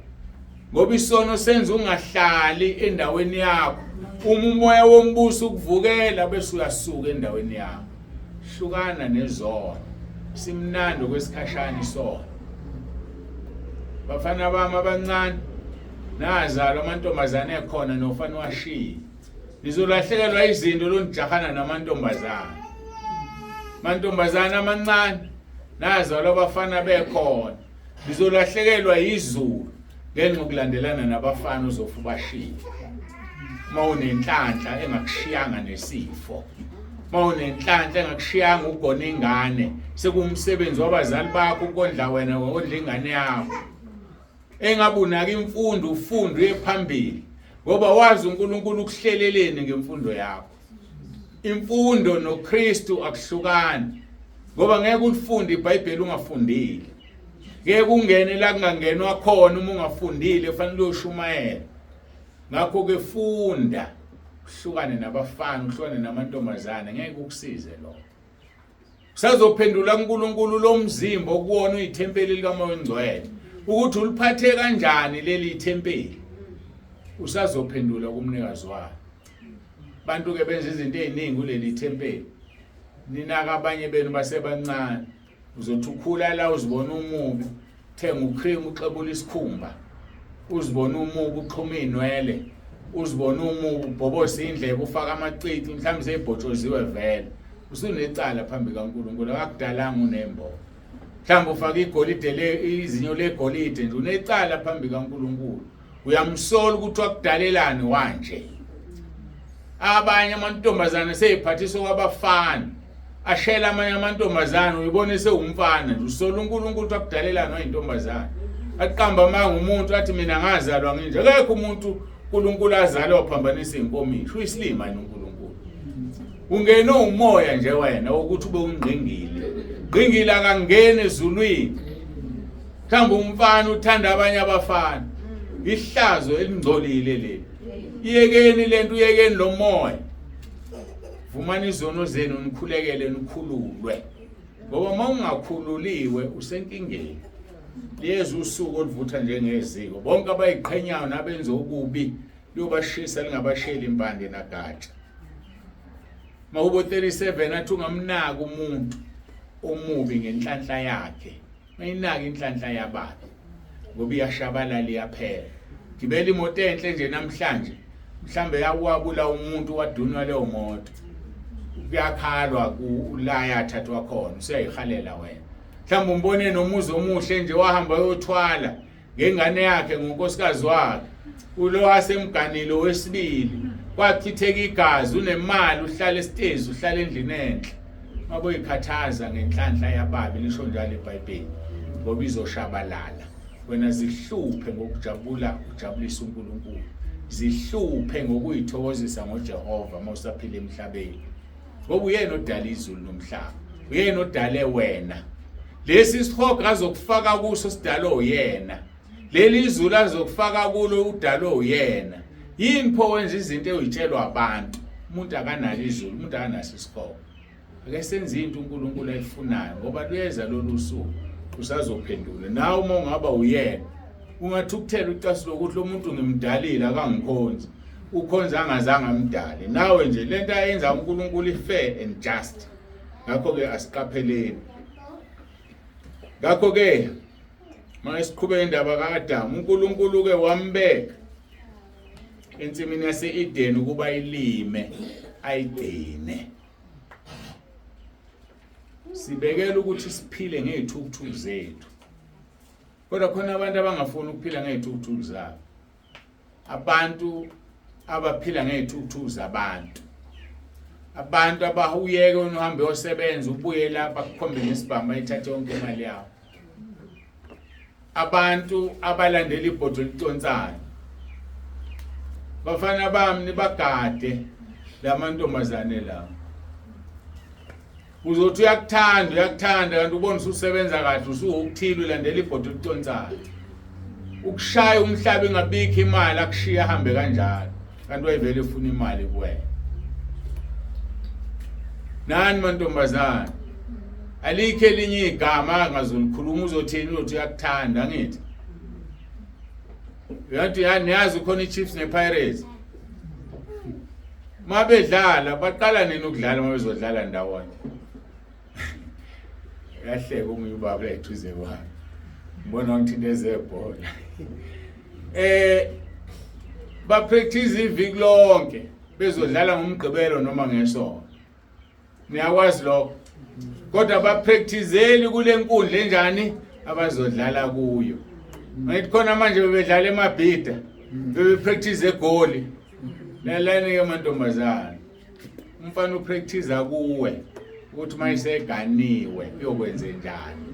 ngoba isono senza ungahlali endaweni yakho uma umoya wombuso ukuvukela bese uyasuka endaweni yakho hlukana nezono simnandi okwesikhashana isono bafana bami abancane nazalwa amantombazane ekhona nofana washiye nizolahlekelwa izinto lonijahana namantombazane mantombazane amancane nazalwa abafana bekhona nizolahlekelwa yizulu ngenxa yokulandelana nabafana uzofa ubashiye uma unenhlanhla engakushiyanga nesifo uma unenhlanhla engakushiyanga ugona ingane sekuwumsebenzi wabazali bakho ukondla wena wondla ingane yakho engabe unaka imfundo ufunde uye phambili ngoba wazi uNkulunkulu ukuhleleleni ngemfundo yakho imfundo noKristu akuhlukani ngoba ngeke ulifunde iBhayibheli ungafundile ngeke ungene la kungangenwa khona uma ungafundile kufanele uyoshumayela ngakho ke funda uhlukane nabafana uhlukane namantombazane ngeke ukusize lokho. Usazophendula kuNkulunkulu lomzimba okuwona uyithempeli likaMoya oNgcwele ukuthi uliphathe kanjani leli thempeli. Usazophendula kumnikazi walo. Bantu ke benza izinto eziningi kuleli thempeli. Ninaka abanye benu basebancane. Uzothi ukhula la uzibona umubi, thenga ucream uxebula isikhumba. Uzibona umubi uxhuma inwele. Uzibona umubi ubhobosa indlebe ufaka amacici mhlawumbe seyibhotshoziwe vele. Usunecala phambi kaNkulunkulu akakudalanga unembobo. Mhlawumbe ufaka igolide le izinyo legolide nje unecala phambi kaNkulunkulu. Uyamsola ukuthi wakudalelani wanje. Abanye amantombazane seyiphathiswa kwabafana. Ashela amanye amantombazane uyibona sewumfana nje usola uNkulunkulu ukuthi wakudalelani wayintombazane. Aqamba amanga umuntu athi mina ngazalwa nginje. Akekho umuntu uNkulunkulu azalwa waphambanisa inkomishi. Uyisilima yini uNkulunkulu? Ungene umoya nje wena ukuthi ube ungqingili. Ngqingili akangeni ezulwini. Mhlawumbe umfana uthanda abanye abafana. Ihlazo elingcolile leli. Iyekeni lento uyekeni lo moya. Vumani izono zenu nikhulekele nikhululwe. Ngoba uma ungakhululiwe usenkingeni. Liyeza usuku oluvutha njengeziko. Bonke abayiqhenyayo nabenza okubi liyobashisa lingabasheli impande nagatsha. Mahubo 37 athi ungamnaki umuntu omubi ngenhlanhla yakhe. Mayinaki inhlanhla yababi ngoba iyashabalala iyaphela. Gibela imoto enhle nje namhlanje mhlambe yakwabula umuntu wadunwa leyo moto. Kuyakhalwa kula yathathwa khona useyayihalela wena. Mhlawumbe umbone nomuzi omuhle nje wahamba uyothwala ngengane yakhe ngonkosikazi wakhe. Ulo wasemganile wesibili kwachitheka igazi unemali uhlala esitezi uhlala endlini enhle. Maboyikhathaza ngenhlanhla yababi lisho njalo iBhayibheli ngoba izoshabalala. Wena zihluphe ngokujabula ujabulisa uNkulunkulu. Zihluphe ngokuyithokozisa ngoJehova uma usaphila emhlabeni. Ngoba uyena odala izulu nomhlaba. Uyena odale wena. Lesi sihogo azokufaka kuso sidalwe uyena. Leli izulu azokufaka kulo udalwe uyena. Yini pho wenza izinto eyitshelwa abantu? Umuntu akanalo izulu, umuntu akanaso isihogo. Ake senze into uNkulunkulu ayifunayo ngoba luyeza lolu suku usazophendula. Nawe uma ungaba uyena ungathukuthela ucasulo ukuthi lo muntu ngimdalile akangikhonzi. Ukhonza angazange amdale. Nawe nje lento ayenza uNkulunkulu i-fair and just. Ngakho ke asiqapheleni. Ngakho ke manje siqhubeke indaba kaAdamu. uNkulunkulu ke wambeka ensimini yase-Eden ukuba ilime ayigcine. Sibekela ukuthi siphile ngezithukuthuku zethu. Kodwa khona abantu abangafuni ukuphila ngezithukuthuku zabo. Abantu abaphila ngezithukuthuku zabantu. Abantu abahuyeke wena uhambe uyosebenza ubuye lapha kukhombe ngesibhamu ayithathe yonke imali yawo. Abantu abalandela ibhodo eliconsayo. Bafana bami nibagade lamantombazane la. Uzothi uyakuthanda uyakuthanda kanti ubona ususebenza kahle usuwukuthile ulandela ibhodo eliconsayo. Ukushaya umhlaba ingabikho imali akushiya ahambe kanjalo kanti wayevele efuna imali kuwena. Nani mantombazane alikho elinye igama angazolikhuluma uzothini uzothi uyakuthanda angithi. Uyathi niyazi khona iChiefs nePirates. Mabedlala baqala nini ukudlala uma bezodlala ndawonye? Uyahleka omunye ubaba eduze kwami. Ngibona ngithinta ezebhola. Ba practice iviki lonke bezodlala ngomgqibelo noma ngesonto. Niyakwazi lokho. Kodwa ba practiceli kule nkundla enjani abazodlala kuyo. Ngithi khona manje bebedlala emabhida. Bebe practice egoli. Lalani ke mantombazane. Umfana upractice kuwe ukuthi uma iseganiwe uyokwenze njani.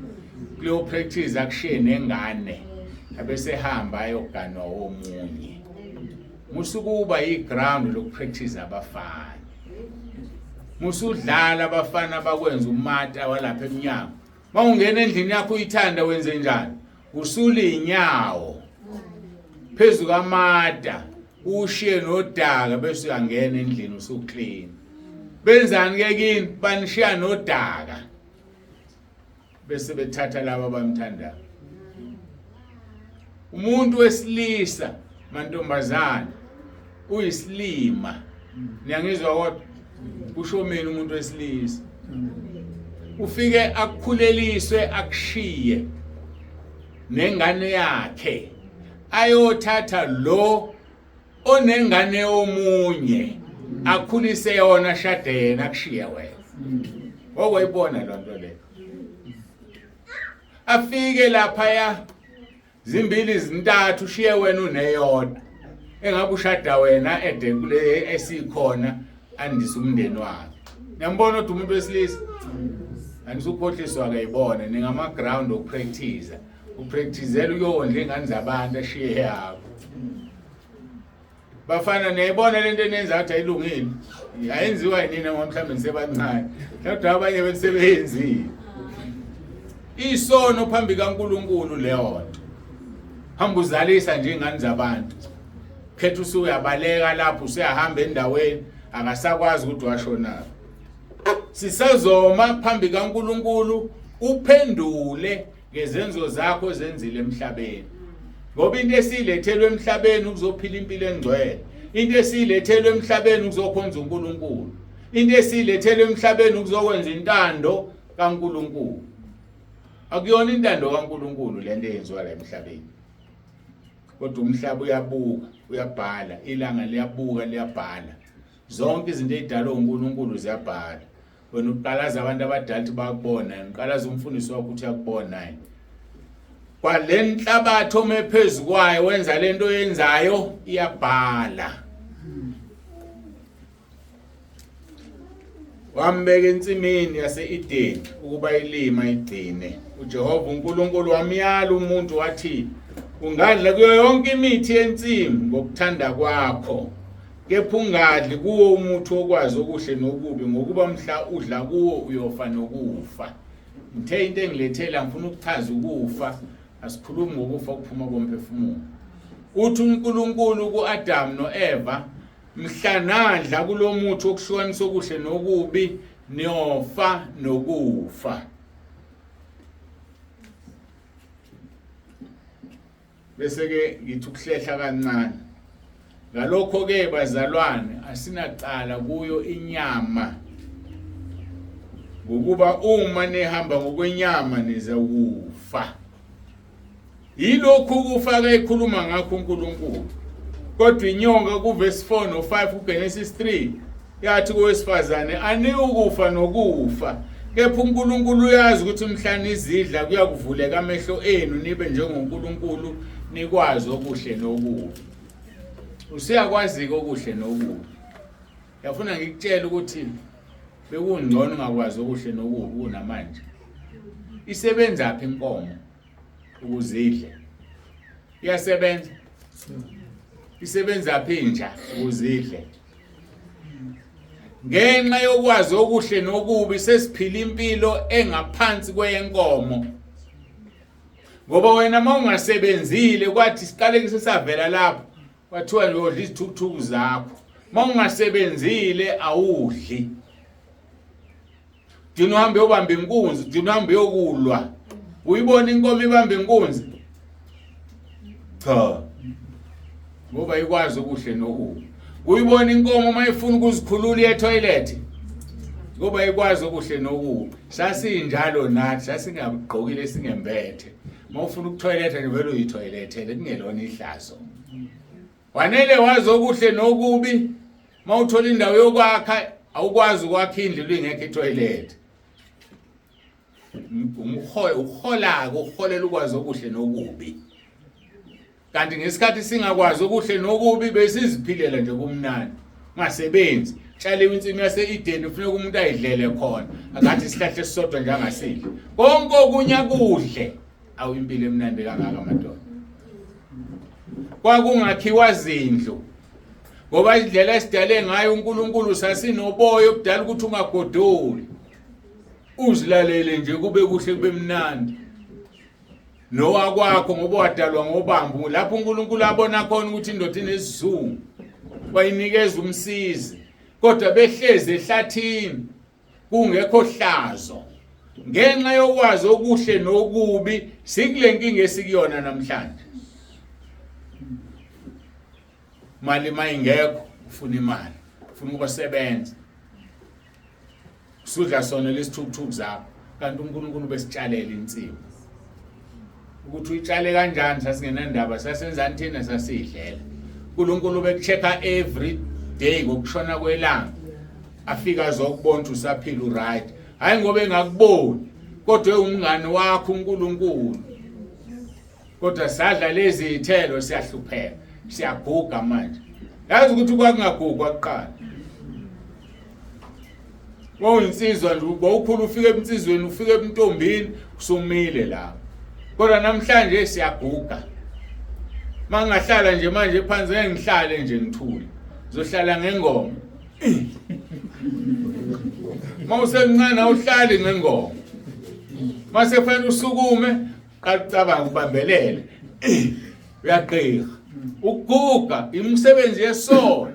Kuleyo practice akushiye nengane abese hamba ayoganwa omunye. Musukuba iground lokupractice abafana. Musudlala abafana bakwenza umata walapha emnyango. Mawungena endlini yakho uyithanda wenze njani? Usula inyawo phezu kamata ushiye nodaka bese uyangena endlini usuclean. Benzani ke kini? Banishiya nodaka. Bese bethatha laba abamthandayo. Umuntu wesilisa mantombazane uyisilima. Niyangizwa kodwa? Kusho mina umuntu wesilisa. Ufike akukhuleliswe akushiye nengane yakhe ayothatha lo onengane yomunye akhulise yona ashade yena akushiye wena. Okwayibona loo nto leyo. Afike laphaya zimbili zintathu ushiye wena uneyodwa engabe ushada wena ede kule esikhona andise umndeni wakhe. Niyambona kodwa umuntu wesilisa anisukhohliswa ke yibona ningama ground okupractice upracticela ukuyondla ingane zabantu ashiye yakho. Bafana niyayibona lento enenza ukuthi ayilungile, ayenziwa yinina ngoba mhlawumbe nisebancane, kodwa abanye besebenzile. Isono phambi kaNkuluNkulu leyo nto. Hamba uzalisa nje ingane zabantu, khetha usuyabaleka lapho usuyahamba endaweni akasakwazi ukuthi washonaphi. Sisazoma phambi kaNkuluNkulu uphendule ngezenzo zakho ozenzile emhlabeni, ngoba into esiyilethelwe emhlabeni ukuzophila impilo engcwele, into esiyilethelwe emhlabeni ukuzokhonza uNkulunkulu, into esiyilethelwe emhlabeni ukuzokwenza intando kaNkulunkulu. Akuyona intando kaNkulunkulu lento eyenziwa la emhlabeni, kodwa umhlaba uyabuka uyabhala, ilanga liyabuka liyabhala, zonke izinto ezidalwe uNkulunkulu ziyabhala. Wena uqalaza abantu abadala ukuthi bakubona yini, uqalaza umfundisi wakho ukuthi uyakubona yini. Kwale nhlabathi ome phezu kwayo wenza lento oyenzayo iyabhala. Wambeka ensimini yase-Edeni ukuba ilima igcine. uJehova uNkulunkulu wamyala umuntu wathi, ungadla kuyo yonke imithi yensimu ngokuthanda kwakho, kepha ungadli kuwo umuthi wokwazi okuhle nokubi, ngokuba mhla udla kuwo uyofa nokufa. Ngithe into engilethela ngifuna ukuchaza ukufa, asikhulumi ngokufa okuphuma komphefumulo. Uthi uNkulunkulu ku-Adamu no-Eva, mhla nadla kulomuthi wokuhlukanisa okuhle nokubi niyofa nokufa. Bese ke ngithi ukuhlehla kancane. Ngalokho ke bazalwane asinacala kuyo inyama, ngokuba uma nihamba ngokwenyama nizakufa. Yilokhu ukufa ke ekhuluma ngakho uNkulunkulu. Kodwa inyoka kuverse 4 no 5 kuGenesis 3 yathi kowesifazane aniwukufa nokufa, kepha uNkulunkulu uyazi ukuthi mhla nizidla kuyakuvuleka amehlo enu nibe njengoNkulunkulu nikwazi okuhle nokubi. Usuyakwazi-ke okuhle nokubi. Yafuna ngikutshele ukuthi bekungcono ungakwazi okuhle nokubi kunamanje. Isebenzaphi inkomo ukuze idle? Iyasebenza. Isebenzaphi inja ukuze idle? Ngenxa yokwazi okuhle nokubi sesiphila impilo engaphansi kweyenkomo. Ngoba wena uma ungasebenzile kwathi siqalekise savela lapho kwathiwa uyodla izithukuthuku zakho. Uma ungasebenzile awudli. Gcina uhambe uyobamba inkunzi, gcina uhambe uyokulwa. Uyibona inkomo ibamba inkunzi? Cha. Ngoba ikwazi okuhle nokubi. Uyibona inkomo uma ifuna ukuzikhulula iye toilet? Ngoba ikwazi okuhle nokubi. Sasinjalo nathi, sasingagqokile singembethe. Uma ufuna ukuthoyiletha nje vele uyithoyilethele kungelona ihlazo. Wanele wazi okuhle nokubi. Uma uthola indawo yokwakha awukwazi ukwakha indlu ingekho itoilet. Umhola uhola uholela ukwazi okuhle nokubi. Kanti ngesikhathi singakwazi okuhle nokubi besiziphilela nje kumnandi. Ungasebenzi. Tshaliwe insimu yase-Eden ufuneka umuntu ayidlele khona. Akathi isihlahla esisodwa nje angasidli. Konke okunye akudle. Awu impilo emnandi kangaka madoda. Kwakungakhiwa zindlu. Ngoba indlela esidale ngayo uNkulunkulu sasinoboya obudala ukuthi ungagodoli. Uzilalele nje kube kuhle kube mnandi. Nowakwakho ngoba wadalwa ngobambu lapho uNkulunkulu abona khona ukuthi indoda inesizungu wayinikeza umsizi, kodwa behlezi ehlathini kungekho hlazo. Ngenxa yokwazi okuhle nokubi sikule nkinga esikuyona namhlanje. Mali mayingekho ufuna imali, ufuna ukusebenza. Usudla sona lesithukuthuku zakho kanti uNkulunkulu besitshalela insimu. Ukuthi uyitshale kanjani sasingenandaba sasenzani thina sasidlela. uNkulunkulu bekuchecka every day ngokushona kwelanga. Afika azokubona ukuthi usaphila uright. Hayi ngoba engakuboni kodwa ewumngani wakho uNkulunkulu. Kodwa sadla lezi zithelo siyahlupheka, siyaguga manje. Yazi ukuthi kwakungagugwa kuqala. Wawuyinsizwa nje wawukhula ufike ebunsizweni ufike ebuntombini usumile lapho. Kodwa namhlanje siyaguga. Mangahlala nje manje phansi ngeke ngihlale nje ngithule. Ngizohlala ngengoma. Mawusemncane awuhlali ngengoma. Mase kufanele usukume qala ucabanga ubambelele. Uyagqirha. Ukuguga imisebenzi yesono.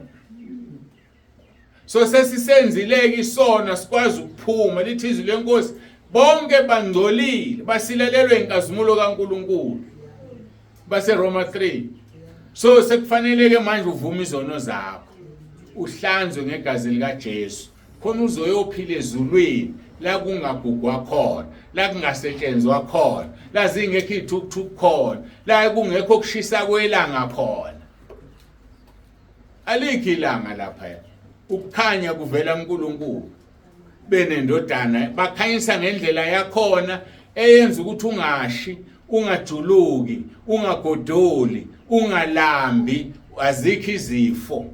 So sesisenzileke isono sikwazi ukuphuma lithi izwi lenkosi bonke bangcolile basilelelwe inkazimulo kaNkuluNkulu baseRoma 3 so sekufanele ke manje uvume izono zakho uhlanzwe ngegazi likaJesu khona uzoyophila ezulwini la kungagugwa khona la kungasetshenzwa khona la zingekho ithukuthuku khona la kungekho kushisa kwelanga khona. Alikho ilanga lapha. Ukukhanya kuvela kuNkulunkulu. Benendodana bakhanyisa ngendlela yakhona eyenza ukuthi ungashi, ungajuluki, ungagodoli, ungalambi, azikho izifo.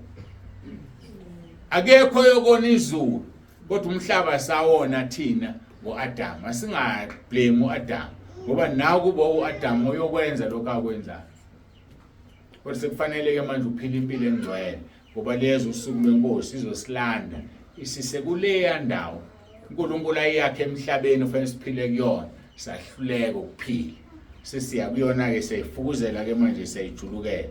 Akekho yokona izulu kodwa umhlaba sawona thina ngoAdam. Asingablame uAdam ngoba nawe kuba uAdam oyokwenza lokho akwenzayo. Kodwa sekufanele ke manje uphile impilo engcwele ngoba lezo usuku lwenkosi izosilanda isise kuleya ndawo uNkulunkulu ayakhe emhlabeni ufanele siphile kuyona sahluleka ukuphila sesiya kuyona ke siyayifukuzela ke manje siyayijulukela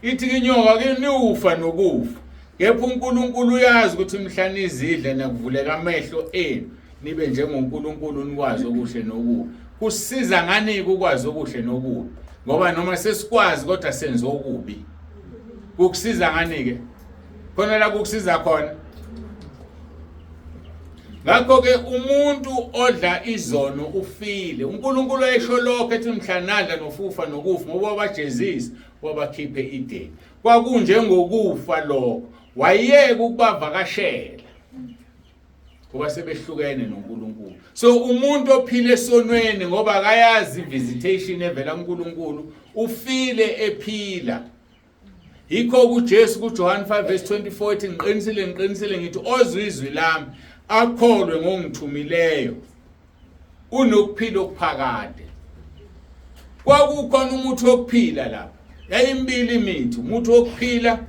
ithi kinyoka ke niwufa nokufa kepha uNkulunkulu uyazi ukuthi mhla nizidle nakuvuleka amehlo enu nibe njengoNkulunkulu nikwazi okuhle nokubi. Kusiza ngani ukwazi okuhle nokubi? Ngoba noma sesikwazi kodwa senze okubi. Kukusiza ngani ke? Khona la kukusiza khona. Ngakho ke umuntu odla izono ufile. uNkulunkulu ayesho lokho ethi mhla nadla nofufa nokufa ngoba wabajezisa wabakhiphe ideni. Kwakunjengokufa lokho. Wayeka ukubavakashela. Ngoba sebehlukene noNkulunkulu. So umuntu ophila esonweni ngoba akayazi visitation evela kuNkulunkulu ufile ephila. Yikho kuJesu kuJohn 5 verse 24 ethi ngiqinisile ngiqinisile ngithi ozwa izwi lami akholwe ngongithumileyo unokuphila okuphakade. Kwakukhona umuthi wokuphila lapha. Yayimbili imithi, umuthi wokuphila,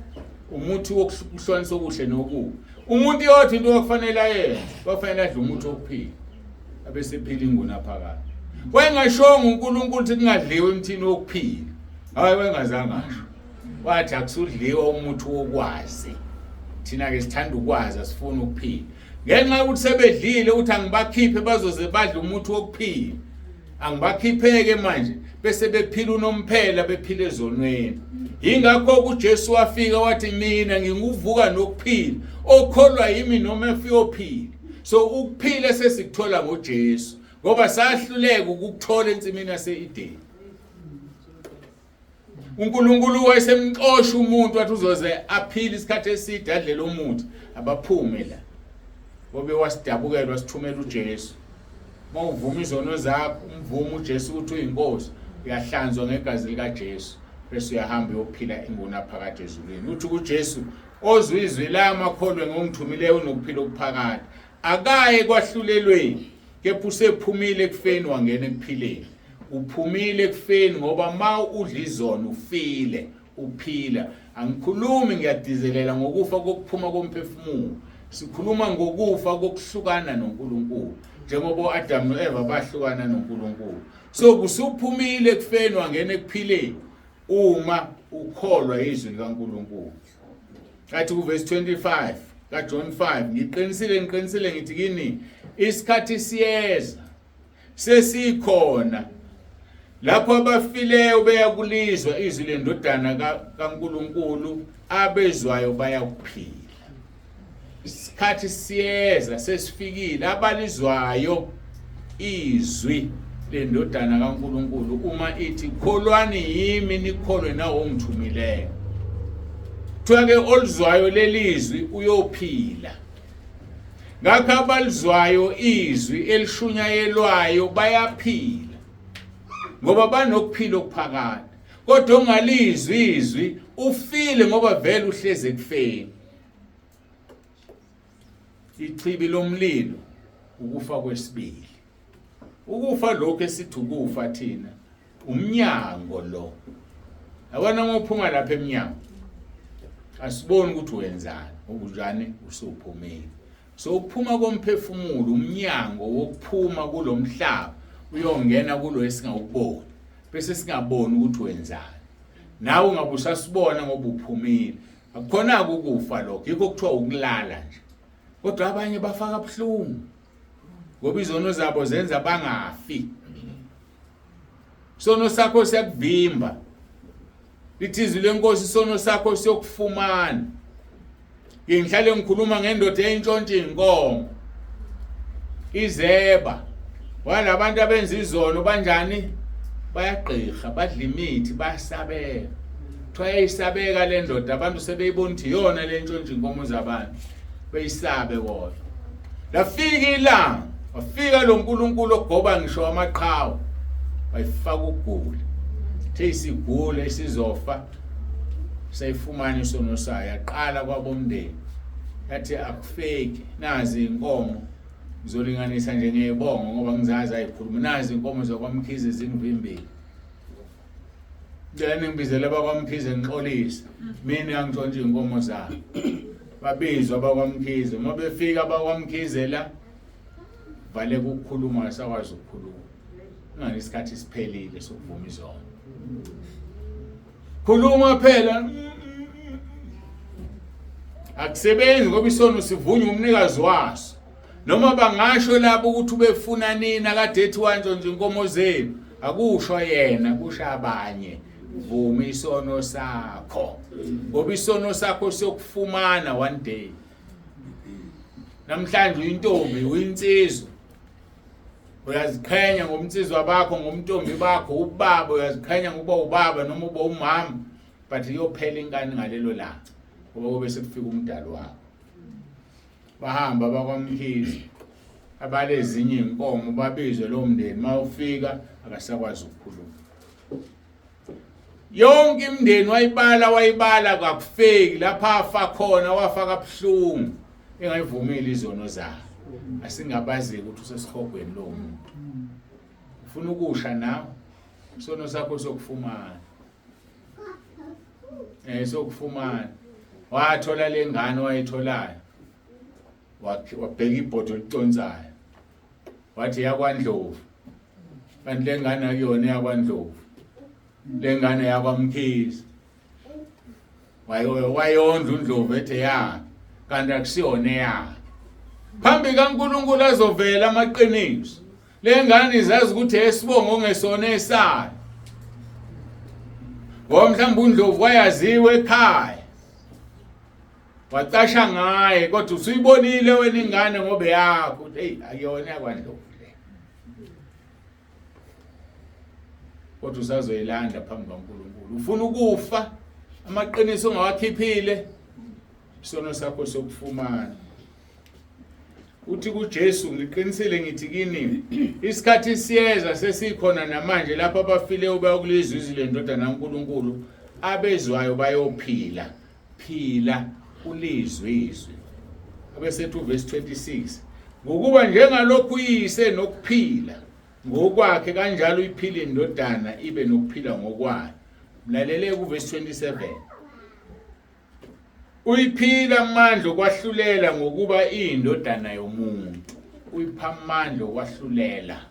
umuthi wokuhlukanisa okuhle nokubi. Umuntu yodwa into okufanele ayenze, kwafanele adle umuthi wokuphila. Abesephila ingunaphakade. Wayengashongo uNkulunkulu ukuthi kungadliwa emthini wokuphila. Hayi wayengazange asho. Wathi akusudliwa umuthi wokwazi. Thina ke sithanda ukwazi asifuni ukuphila. Ngenxa yokuthi sebedlile uthi angibakhiphe bazoze badle umuthi wokuphila. Angibakhipheke manje bese bephila unomphela bephila ezonweni. Yingakho uJesu wafika wathi mina nginguvuka nokuphila okholwa yimi noma efiyophila. So ukuphila sesikuthola ngoJesu ngoba sahluleka ukukuthola ensimini yase-Edeni. uNkulunkulu wayesemxosha umuntu wathi uzoze aphile isikhathi eside adle lo muthi abaphume la ngobe wasidabukelwa sithumela uJesu. Uma uvuma izono zakho umvuma uJesu ukuthi uyinkosi uyahlanzwa ngegazi likaJesu bese uyahamba uyophila ingunaphakade ezulwini. Uthi kuJesu ozwa izwi lami akholwe ngongithumileyo unokuphila okuphakade akaye kwahlulelweni kepha usephumile ekufeni wangena ekuphileni. Uphumile ekufeni ngoba ma udla izono ufile uphila. Angikhulumi ngiyadizelela ngokufa kokuphuma komphefumulo. Sikhuluma ngokufa kokuhlukana noNkulunkulu njengoba uAdam noEva bahlukana noNkulunkulu. So kusuphumile ekufeni wangena ekuphileni uma ukholwa izwi likaNkulunkulu. Athi kuverse 25 kaJohn 5 ngiqinisile ngiqinisile ngithi kini Isikhathi siyeza, sesikhona lapho abafileyo beyakulizwa izwi lendodana kaNkuluNkulu, abezwayo bayakuphila. Isikhathi siyeza, sesifikile, abalizwayo izwi lendodana kaNkuluNkulu uma ithi kholwani yimi nikholwe nawo ongithumileyo. Kuthiwa ke olizwayo lelizwi uyophila. Ngakho abalizwayo izwi elishunyayelwayo bayaphila ngoba banokuphila okuphakade. Kodwa ongalizwi izwi ufile ngoba vele uhlezi ekufeni. Ichibi lomlilo ukufa kwesibili. Ukufa lokhu esithi ukufa thina umnyango lo. Yabona uma uphuma lapha emnyango asiboni ukuthi wenzani okunjani usuphumile. So ukuphuma komphefumulo umnyango wokuphuma kulomhlaba uyongena kulo esingawuboni bese singaboni ukuthi wenzani. Nawe ungabe usasibona ngoba uphumile. Akukhona ukufa lokho, yikho kuthiwa ukulala nje. Kodwa abanye bafaka buhlungu ngoba izono zabo zenza bangafi. Isono sakho siyakuvimba. Lithi izwi lenkosi isono sakho siyokufumana. Ngihlale ngikhuluma ngendoda eyintshontsha inkomo. Izeba. Walabantu abenza izono banjani? Bayagqirha, badla imithi, bayasabeka. Kuthiwa yayisabeka le ndoda, abantu sebeyibona ukuthi iyona le ntshontsha inkomo zabantu. Beyisabe kodwa. Lafika ilanga, wafika lo nkulunkulu ogoba ngisho amaqhawe. Wayifaka ukugula. Ithe isigula isizofa sayifumana isono sayo yaqala kwabomndeni. Yathi akufeki nazi inkomo ngizolinganisa nje ngeyibongo ngoba ngizazi ayikhuluma nazi inkomo zakwaMkhize zingivimbile. Ngicela ningibizele abakwaMkhize ngixolise. Mina angitshontshe inkomo zabo. Babizwa abakwaMkhize. Uma befika abakwaMkhize la valeka ukukhuluma asakwazi ukukhuluma. Ingani isikhathi siphelile sokuvuma izono. Khuluma phela. Akusebenzi ngoba isono sivunywa umnikazi waso. Noma bangasho labo ukuthi ubefuna nina kade ethi wantshontsha inkomo zenu, akusho yena, kusho abanye. Vuma isono sakho ngoba isono sakho siyokufumana one day. Namhlanje uyintombi, uyinsizwa, uyaziqhenya ngomnsizwa bakho, ngomntombi bakho, ubaba uyaziqhenya ngokuba ubaba noma uba umama, but iyophela inkani ngalelo langa ngoba kube sekufika umdali wakho. Bahamba bakwaMkhize abalezinye inkomo babizwe lo mndeni, mawufika akasakwazi ukukhuluma. Yonke imindeni wayibala wayibala kwakufeki lapha afa khona, wafa kabuhlungu engayivumile izono zakhe. Asingabazi ukuthi usesihogweni lo muntu. Ufuna ukusha nawe, isono sakho sokufumana. Sokufumana. Wathola lengane wayitholayo. Wabheka ibhodo liconsayo. Wathi yakwaNdlovu. Kanti lengane akuyona yakwaNdlovu. Lengane yakwaMkhize. Wayondla uNdlovu ethi yakhe, kanti akusiyona eyakhe. Phambi kaNkulunkulu azovela amaqiniso. Lengane izazi ukuthi esibongo ongesona esayo. Ngoba mhlawumbe uNdlovu wayaziwa ekhaya. Wacasha ngaye kodwa usuyibonile wena ingane ngoba yakho ukuthi hey akuyona yakwaNdlovu le. Kodwa usazoyilanda phambi kaNkulunkulu. Ufuna ukufa amaqiniso ongawakhiphile, isono sakho sokufumana. Uthi kuJesu, ngiqinisile ngithi kini, isikhathi siyeza sesikhona namanje lapho abafileyo bayokulizwa izwi lendodana kaNkulunkulu, abezwayo bayophila. Phila ulizwe izwi. Abesethu verse 26, ngokuba njengalokhu uyise nokuphila ngokwakhe kanjalo uyiphila indodana ibe nokuphila ngokwayo. Mlalele ku verse 27. Uyiphila amandla okwahlulela ngokuba iyindodana yomuntu. Uyipha amandla okwahlulela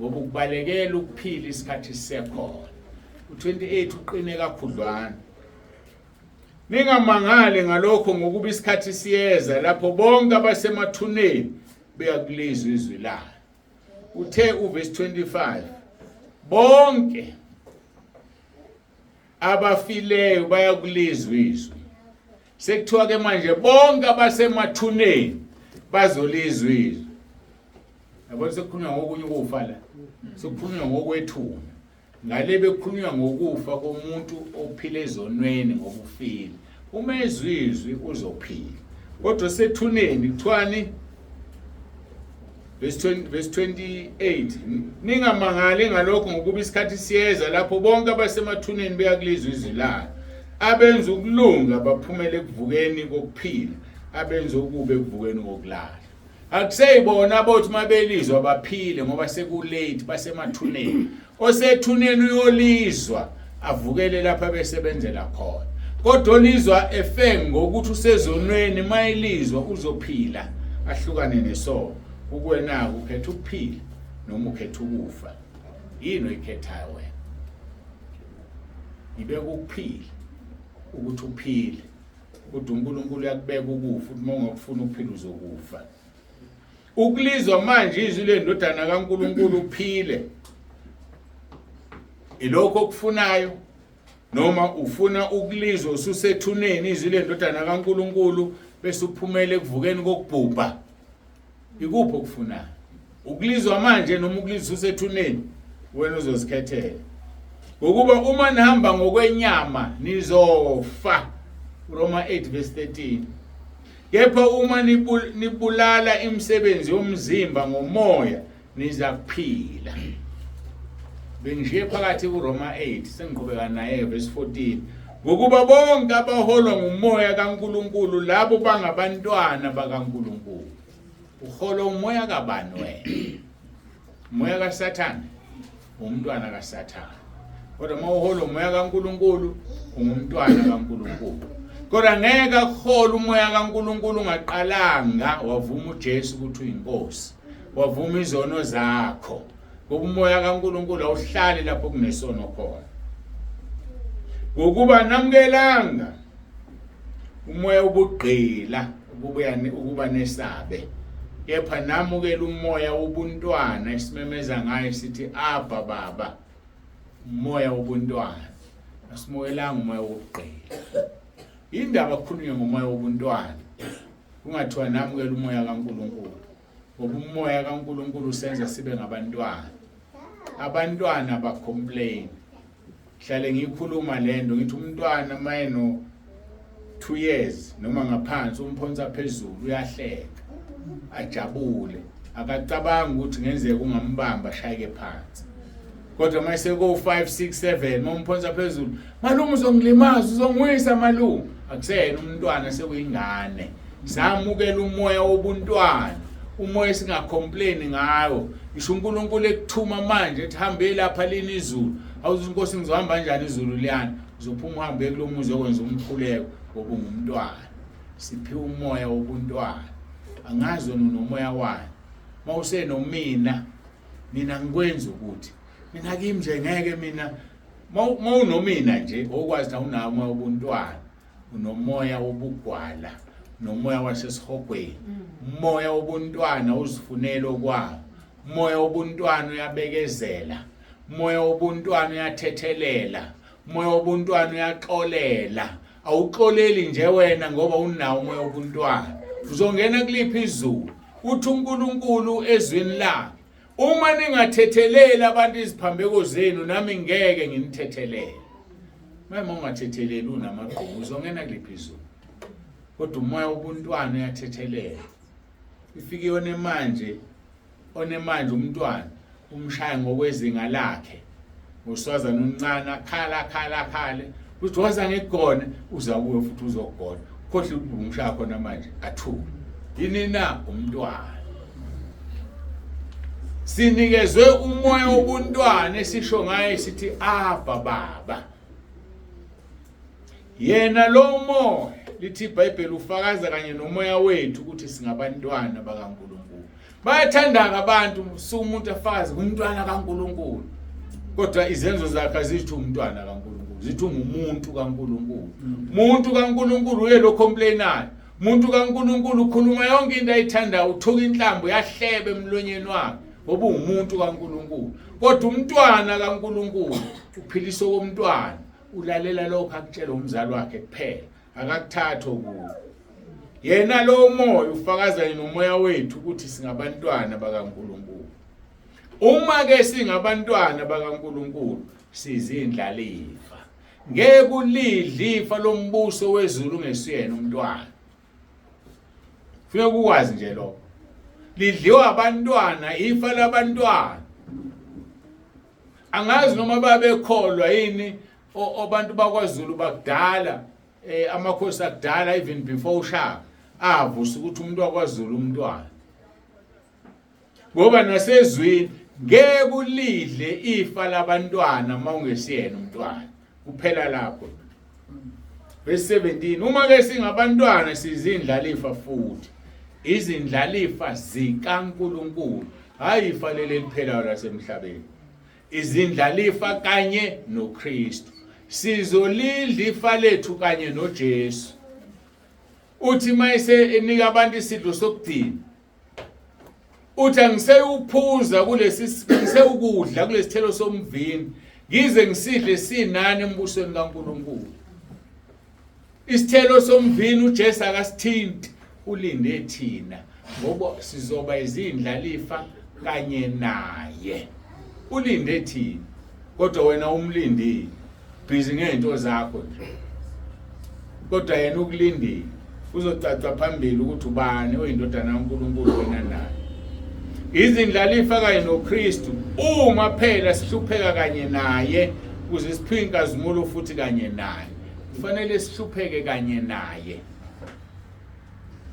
ngoba ukubalekela ukuphila isikhathi sisekhona. U28 uqine kakhudlwana. Ningamangali ngalokho ngokuba isikhathi siyeza lapho bonke abasemathuneni beyakulizwa izwi layo. Uthe uverse 25 bonke abafileyo bayakulizwa izwi. Sekuthiwa ke manje bonke abasemathuneni bazolizwa izwi. Yabona sekukhulunywa ngokunye ukufa la. Sekukhulunywa ngokwethuna. Ngale bekukhulunywa ngokufa komuntu ophila ezonweni ngobufile. Uma ezwa izwi uzophila. Kodwa sethuneni kuthiwani? Verse 20, verse 28 Ningamangali ngalokho ngokuba isikhathi siyeza lapho bonke abasemathuneni beyakulizwa izwi layo. Abenza ukulunga baphumele ekuvukeni kokuphila, abenza okubi ekuvukeni kokulala. Akuseyibona abothi uma belizwa baphile ngoba sekulate basemathuneni. Osethuneni uyolizwa avukele lapha besebenzela khona. Kodwa olizwa efe ngokuthi usezonweni mayelizwa uzophila ahlukane nesono. Ukuwena ukhetha ukuphila noma ukhetha ukufa. Yini oyikhethayo wena? Ibeka ukuphila ukuthi uphile. Kodwa uNkulunkulu uyakubeka ukufa ukuthi uma ungakufuna ukuphila uzokufa. Ukulizwa manje izwi lendodana kaNkulunkulu uphile. Ilokho okufunayo noma ufuna ukulizwa ususethuneni izwi lendodana kaNkulunkulu bese uphumele ekuvukeni kokubhubha. Ikuphi okufunayo? Ukulizwa manje noma ukulizwa usethuneni? Wena uzozikhethela. Ngokuba uma nihamba ngokwenyama nizofa. Roma 8 verse 13. Kepha uma nibulala imisebenzi yomzimba ngomoya niza kuphila. Bengishiye phakathi kuRoma 8 sengiqhubeka naye verse 14. Ngokuba bonke abaholwa ngumoya kaNkuluNkulu labo bangabantwana bakaNkuluNkulu. Uholwa umoya kabani wena? Umoya kaSathane, umntwana kaSathane. Kodwa uma uholwa umoya kaNkuluNkulu, ungumntwana kaNkuluNkulu. Kodwa ngeke akuhole umoya kaNkuluNkulu ungaqalanga wavuma uJesu ukuthi uyinkosi. Wavuma izono zakho. Ngoba umoya kaNkuluNkulu awuhlali lapho kunesono khona. Ngokuba namukelanga umoya ubugqila ukubuya ukuba nesabe kepha namukela umoya wobuntwana esimemeza ngayo sithi abha baba umoya wobuntwana asimukelanga umoya wobugqila indaba kukhulunywe ngomoya wobuntwana kungathiwa namukela umoya kaNkuluNkulu ngoba umoya kaNkuluNkulu usenza sibe ngabantwana abantwana ba complain hlale ngikhuluma lento ngithi umntwana mayeno 2 years noma ngaphansi umphonsa phezulu uyahleka ajabule akacabangi ukuthi ngenzeka ungambamba ashayeke phansi kodwa uma seko 5 6 7 uma umphonsa phezulu malume uzongilimaza uzongiwisa malume akuseyena umntwana sekuyingane samukela umoya wobuntwana umoya esingacomplain ngawo ngisho uNkulunkulu ekuthuma manje ethi hambe lapha lini izulu awuthi inkosi ngizohamba kanjani izulu liyana uzophuma uhambe kulomuzi okwenza umkhuleko ngoba ungumntwana siphiwe umoya wobuntwana angazi wena unomoya wani mawusenomina mina ngikwenza ukuthi mina kimi nje ngeke mina mawunomina nje okwazi awunawo umoya wobuntwana unomoya wobugwala nomoya wasesihogweni umoya wobuntwana uzifunela okwawo umoya wobuntwana uyabekezela umoya wobuntwana uyathethelela umoya wobuntwana uyaxolela awuxoleli nje wena ngoba unawo umoya wobuntwana uzongena kuliphi izulu uthi uNkulunkulu ezwini lakhe uma ningathetheleli abantu iziphambeko zenu nami ngeke nginithethelele mama ungathetheleli unamagqubu uzongena kuliphi izulu kodwa umoya wobuntwana uyathethelela ifike yona manje onemanje umntwana umshaya ngokwezinga lakhe ngoswazana omncane akhala akhala akhale uthi woza ngikugone uza kuwe futhi uzokugona khohle ukuthi umshaya khona manje athuke yini na umntwana sinikezwe umoya wobuntwana esisho ngaye sithi abha baba Yena lo moya lithi iBhayibheli ufakaza kanye nomoya wethu ukuthi singabantwana bakaNkulunkulu. Bayathandaka abantu umuntu afakaze umntwana kaNkulunkulu. Kodwa izenzo zakhe azithi umntwana kaNkulunkulu, zithi ungumuntu kaNkulunkulu. Umuntu kaNkulunkulu uye lo complainayo. Umuntu kaNkuluNkulu ukhuluma yonke into ayithandayo, uthuka inhlambu yahleba emlonyeni wakhe ngoba uwumuntu kaNkuluNkulu. Kodwa umntwana kaNkuluNkulu uphilisa okomntwana, ulalela lokho akutshela umzali wakhe kuphela, akakuthathi okunye. Yena lo moya ufakaza nomoya wethu ukuthi singabantwana bakaNkuluNkulu. Uma ke singabantwana bakaNkuluNkulu sizindlalifa. Ngeke ulidle ifa lombuso wezulu ungesiyena umntwana. Funeka ukwazi nje lokho. Lidliwa abantwana ifa labantwana. Angazi noma babekholwa yini abantu bakwaZulu bakudala amakhosi akudala even before uShaka avusa ukuthi umuntu wakwaZulu umntwana. Ngoba nasezwini ngeke ulidle ifa labantwana uma ungesiyena umntwana. Kuphela lapho. Verse 17 uma ke singabantwana sizindlalifa futhi izindlalifa zikaNkuluNkulu, hayi ifa leli eliphelayo lasemhlabeni, izindlalifa kanye noKristu. Sizolidla ifa lethu kanye noJesu. Uthi mayise enika abantu isidlo sokugcina, uthi angiseyuphuza kulesi, ngisewukudla kulesithelo somvini ngize ngisidle sinani embusweni kaNkuluNkulu. Isithelo somvini uJesu akasithinti, ulinde thina ngoba sizoba izindlalifa kanye naye. Ulinde thina, kodwa wena umlindile, busy ngento zakho nje, kodwa yena ukulindile. Uzocaca phambili ukuthi ubani oyindodana kaNkuluNkulu wena naye. Izindlalifa kanye noKristu uma phela sihlupheka kanye naye ukuze siphiwe inkazimulo futhi kanye naye. Kufanele sihlupheke kanye naye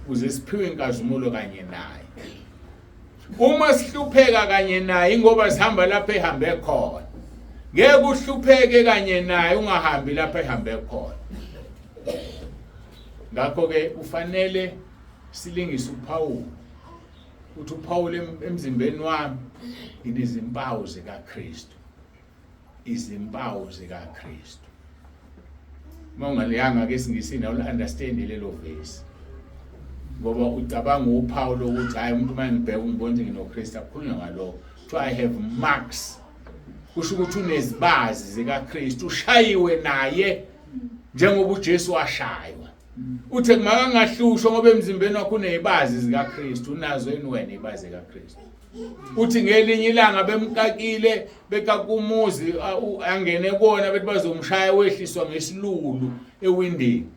ukuze siphiwe inkazimulo kanye naye. Uma sihlupheka kanye naye ingoba sihamba lapho ehambe khona. Ngeke uhlupheke kanye naye ungahambi lapho ehambe khona. Ngakho ke kufanele silingise uPaul. Uthi uPaul emzimbeni wami nginezimpawu zikaKristu. Izimpawu zikaKristu. Uma ungaliyanga ke esiNgisini awul understand lelo verse. Ngoba ucabanga uphawu lokuthi hayi umuntu uma ngibheka ungibona ukuthi nginoKristu, akukhulunywa ngalokho. Kuthiwa I have marks. Kusho ukuthi unezibazi zikaKristu, ushayiwe naye njengoba uJesu washaywa. Uthe makangahlushwa ngoba emzimbeni wakho unezibazi zikaKristu, unazo yini wena izibazi zikaKristu? Uthi ngelinye ilanga bemkakile bekakumuzi angene kona bethi bazomshaya, wehliswa ngesilulu ewindini.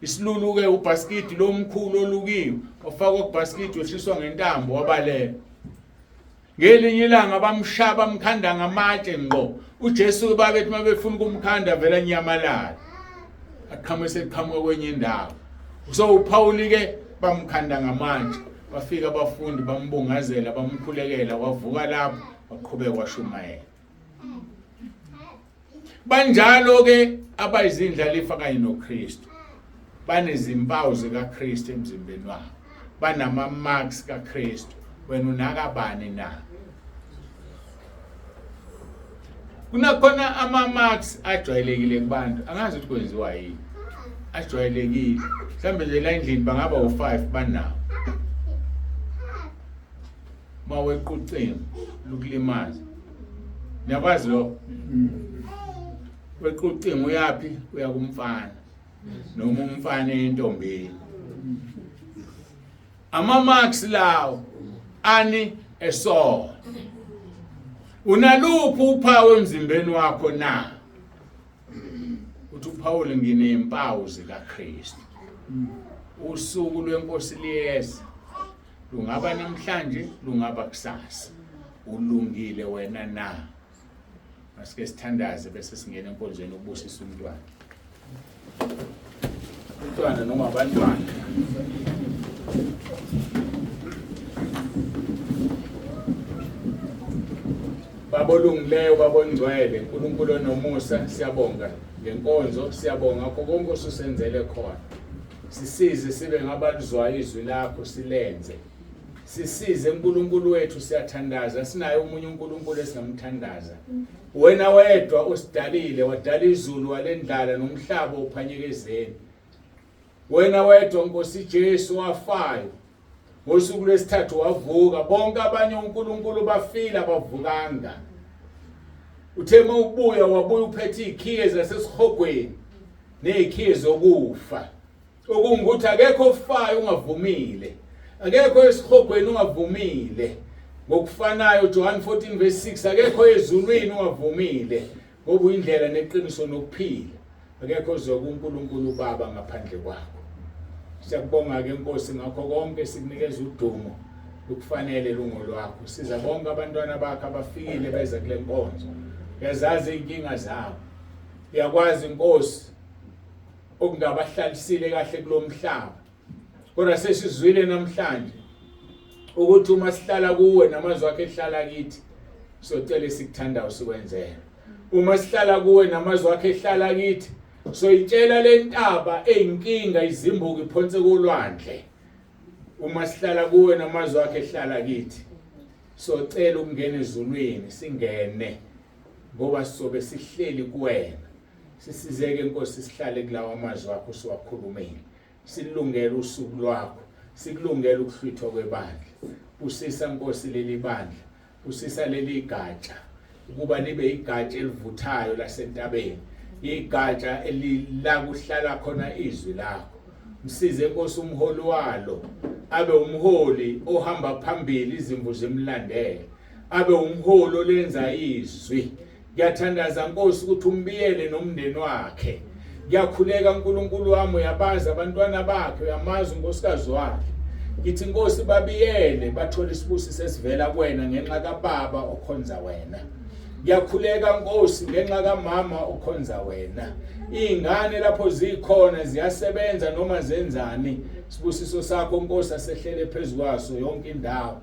Isilulu ke ubhasikidi lomkhulu olukiwe, wafakwa kubhasikidi wehliswa ngentambo wabaleka. Ngelinye ilanga bamshaya bamkhanda ngamatshe ngqo. uJesu babethi mabefuna ukumkhanda vela nyamalala. Aqhamuke seqhamuka kwenye indawo. So uPaul ke bamkhanda ngamatshe. Bafika abafundi bambungazela bamkhulekela, wavuka lapho waqhubeka washumayela. Banjalo ke abayizindlalifa kanye noKristu. Banezimpawu zikaKristu emzimbeni wabo. Banama marks kaKristu. Wena unakabani na? Kunakhona ama marks ajwayelekile kubantu. Angazi ukuthi kwenziwa yini. Ajwayelekile. Mhlambe nje la endlini bangaba u5 banawo. Maweqa ucingo lukulimaza. Niyakwazi lokho? Weqa ucingo uyapi? Uya kumfana. Noma umfana entombini. Ama marks lawo ani eso. Unaluphi uphawu emzimbeni wakho na? Uthi uPaul nginezimpawu zikaKristu. Usuku lwenkosi liyeza. Lungaba namhlanje, lungaba kusasa. Ulungile wena na? Masike sithandaze bese singena enkonzweni ukubusisa umntwana. Umntwana noma abantwana. Baba olungileyo, Baba ongcwele, uNkulunkulu onomusa, siyabonga ngenkonzo, siyabonga ngakho konke osusenzele khona. Sisize sibe ngabalizwayo izwi lakho silenze. Sisize uNkulunkulu wethu, siyathandaza, sinaye omunye uNkulunkulu esingamthandaza. Wena wedwa usidalile, wadala izulu walendlala nomhlaba uphanyeka ezeni. Wena wedwa Nkosi Jesu wafayo. Ngosuku lwesithathu wavuka, bonke abanye uNkulunkulu bafile abavukanga. Uthe uma ubuya wabuya uphethe izikhiye zasesihogweni nezikhiye zokufa. Okungukuthi akekho ofayo ungavumile. Akekho esihogweni ungavumile. Ngokufanayo John 14 verse 6 akekho ezulwini ungavumile ngoba uyindlela neqiniso nokuphila. Akekho ozoya kuNkulunkulu uBaba ngaphandle kwakho. Siyakubonga-ke Nkosi ngakho konke sikunikeza udumo lukufanele lungolwakho. Siza bonke abantwana bakho abafikile beza kule nkonzo. Uyazazi iy'nkinga zabo. Uyakwazi Nkosi okungabahlalisile kahle kulo mhlaba. Kodwa sesizwile namhlanje ukuthi uma sihlala kuwe namazwi akhe ehlala kithi socela esikuthandayo sikwenzele. Uma sihlala kuwe namazwi akhe ehlala kithi soyitshela le ntaba eyinkinga izimbuka iphonse kolwandle. Uma sihlala kuwe namazwi akhe ehlala kithi socela ukungena ezulwini singene ngoba sizobe sihleli kuwena. Sisizeke Nkosi sihlale kulawa amazwi akho siwakhulumile. Silungele usuku lwakho, sikulungele ukuhlwithwa kwebandla. Busisa Nkosi leli bandla, busisa leli gatsha ukuba libe igatsha elivuthayo lasentabeni, igatsha elila kuhlala khona izwi lakho. Msize Nkosi umholi walo abe umholi ohamba phambili izimvu zimlandele, abe umholi olenza izwi. Ngiyathandaza Nkosi ukuthi umbiyele nomndeni wakhe. Ngiyakhuleka uNkulunkulu wami uyabazi abantwana bakhe, uyamazi unkosikazi wakhe. Ngithi Nkosi babiyele bathole isibusiso esivela kuwena ngenxa kababa okhonza wena. Ngiyakhuleka Nkosi ngenxa kamama okhonza wena. Izingane lapho zikhona ziyasebenza noma zenzani, sibusiso sakho Nkosi asehlele phezu kwaso yonke indawo.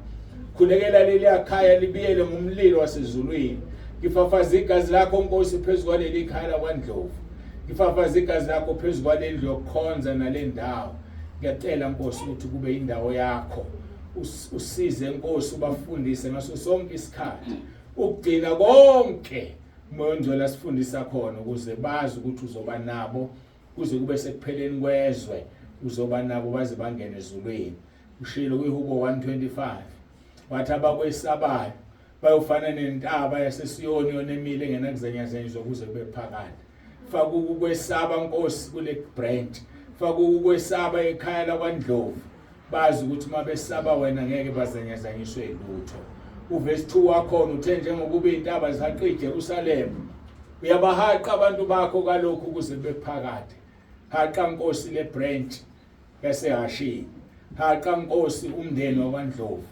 Khulekela leli khaya libiyele ngomlilo wasezulwini. Ngifafaza igazi lakho Nkosi phezu kwaleli khaya lakwaNdlovu. Ngifafaza igazi lakho phezu kwalendlu yokukhonza nale ndawo. Ngiyacela Nkosi ukuthi kube indawo yakho. Usize Nkosi ubafundise ngaso sonke isikhathi ukugcina konke uMoya oNgcwele asifundisa khona ukuze bazi ukuthi uzoba nabo kuze kube sekupheleni kwezwe, uzoba nabo baze bangene ezulwini. Ushilo kwiHubo 125 wathi abakwesabayo bayofana nentaba yaseSiyoni yona emile engenakuzenyazanyiswa kuze kube phakade. Faka ukwesaba Nkosi kule branch, faka ukwesaba ekhaya lakwaNdlovu, bazi ukuthi uma besaba wena ngeke bazenyazanyiswe lutho. Uvesi 2 wakhona uthe njengokuba iy'ntaba zihaqa iJerusalema, uyabahaqa abantu bakho kalokhu kuze kube phakade. Haqa Nkosi le branch yasehashini, haqa Nkosi umndeni wakwaNdlovu,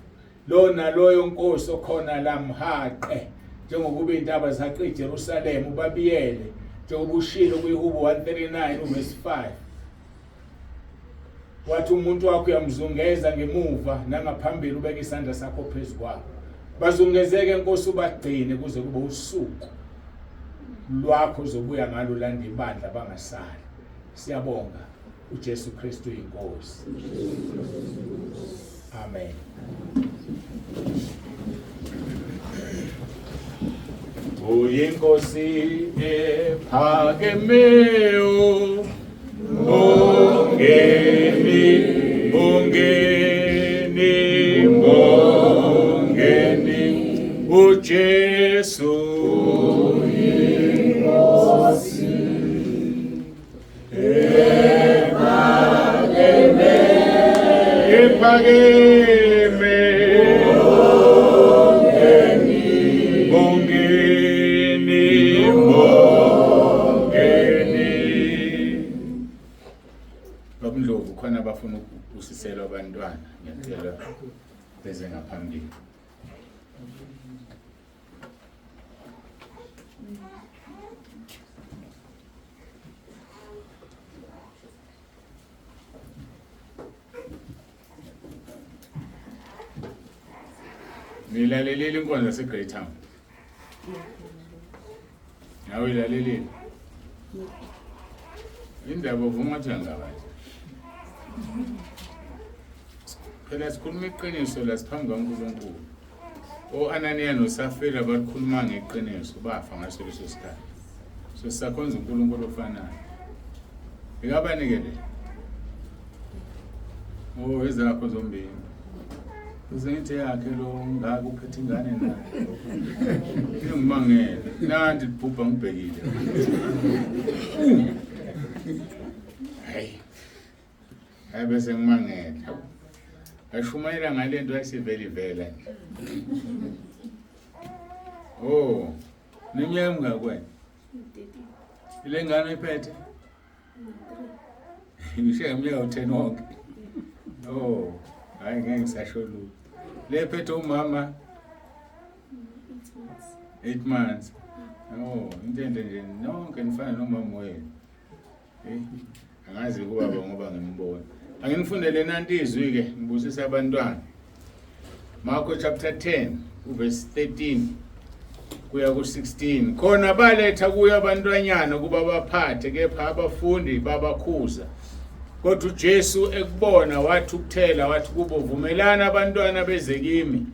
lo naloyo Nkosi okhona la mhaqe njengokuba iy'ntaba zihaqa iJerusalema, ubabiyele njengoba ushilo kwiHubo 139 uvesi 5 wathi umuntu wakho uyamzungeza ngemuva nangaphambili, ubeke isandla sakho phezu kwakho. Bazungezeke Nkosi, ubagcine kuze kube usuku lwakho uzobuya ngalo landa ibandla bangasali. Siyabonga uJesu Kristu inkosi. Amen. Uyinkosi ephakemeyo, mbongeni, mbongeni, mbongeni uJesu. Uyinkosi Ephakeme, bongeni, bongeni. Baba Ndlovu, khona abafuna ukubusiselwa abantwana, ngiyacela beze ngaphambili. Nilalelile inkonzo yase-Grey Town? Nawe uyilalelile? Indaba uvuma ukuthi angabazi. Phela sikhuluma iqiniso la siphambi kaNkulunkulu. O-Ananiya noSafira balikhuluma ngeqiniso bafa ngaso leso sikhathi. So sisakhonza uNkulunkulu ofanayo. Ikabanike le. Oh, ezakho zombili. Uzengithi yakhe lo ngaka uphethe ingane naye. Ngimangele. Nanti libhubha ngibhekile. Hayi. Hayi bese ngimangele. Ashumayela ngalento ayisivele ivela nje. Oh, neminyaka emingaki wena? Ile ngane oyiphethe? Ngisho ngeminyaka u-10 wonke. Oh, hayi ngeke ngisasho lutho. Le phethe umama 8 months. Oh, into enhle nje nonke nifana nomama wenu. Eh, angazi kubaba ngoba ngimbona. Anginifundele nanti izwi ke, ngibusise abantwana. Marko chapter 10 uverse 13 kuya ku-16. Khona baletha kuyo abantwanyana ukuba baphathe, kepha abafundi babakhuza. Kodwa uJesu ekubona wathukuthela wathi kubo, vumelani abantwana beze kimi,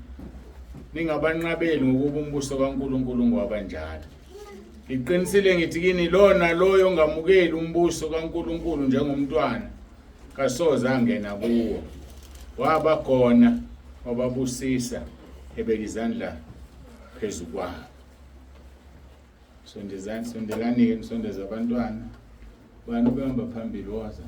ningabanqabeli, ngokuba umbuso kaNkulunkulu ngowabanjalo. Ngiqinisile ngithi kini, lona loyo ongamukeli umbuso kaNkulunkulu njengomntwana kasoze angena kuwo. Wabagona, wababusisa, ebeka izandla phezu kwabo. Sondezani, sondelani-ke, nisondeze abantwana. Bani ubehamba phambili? Woza.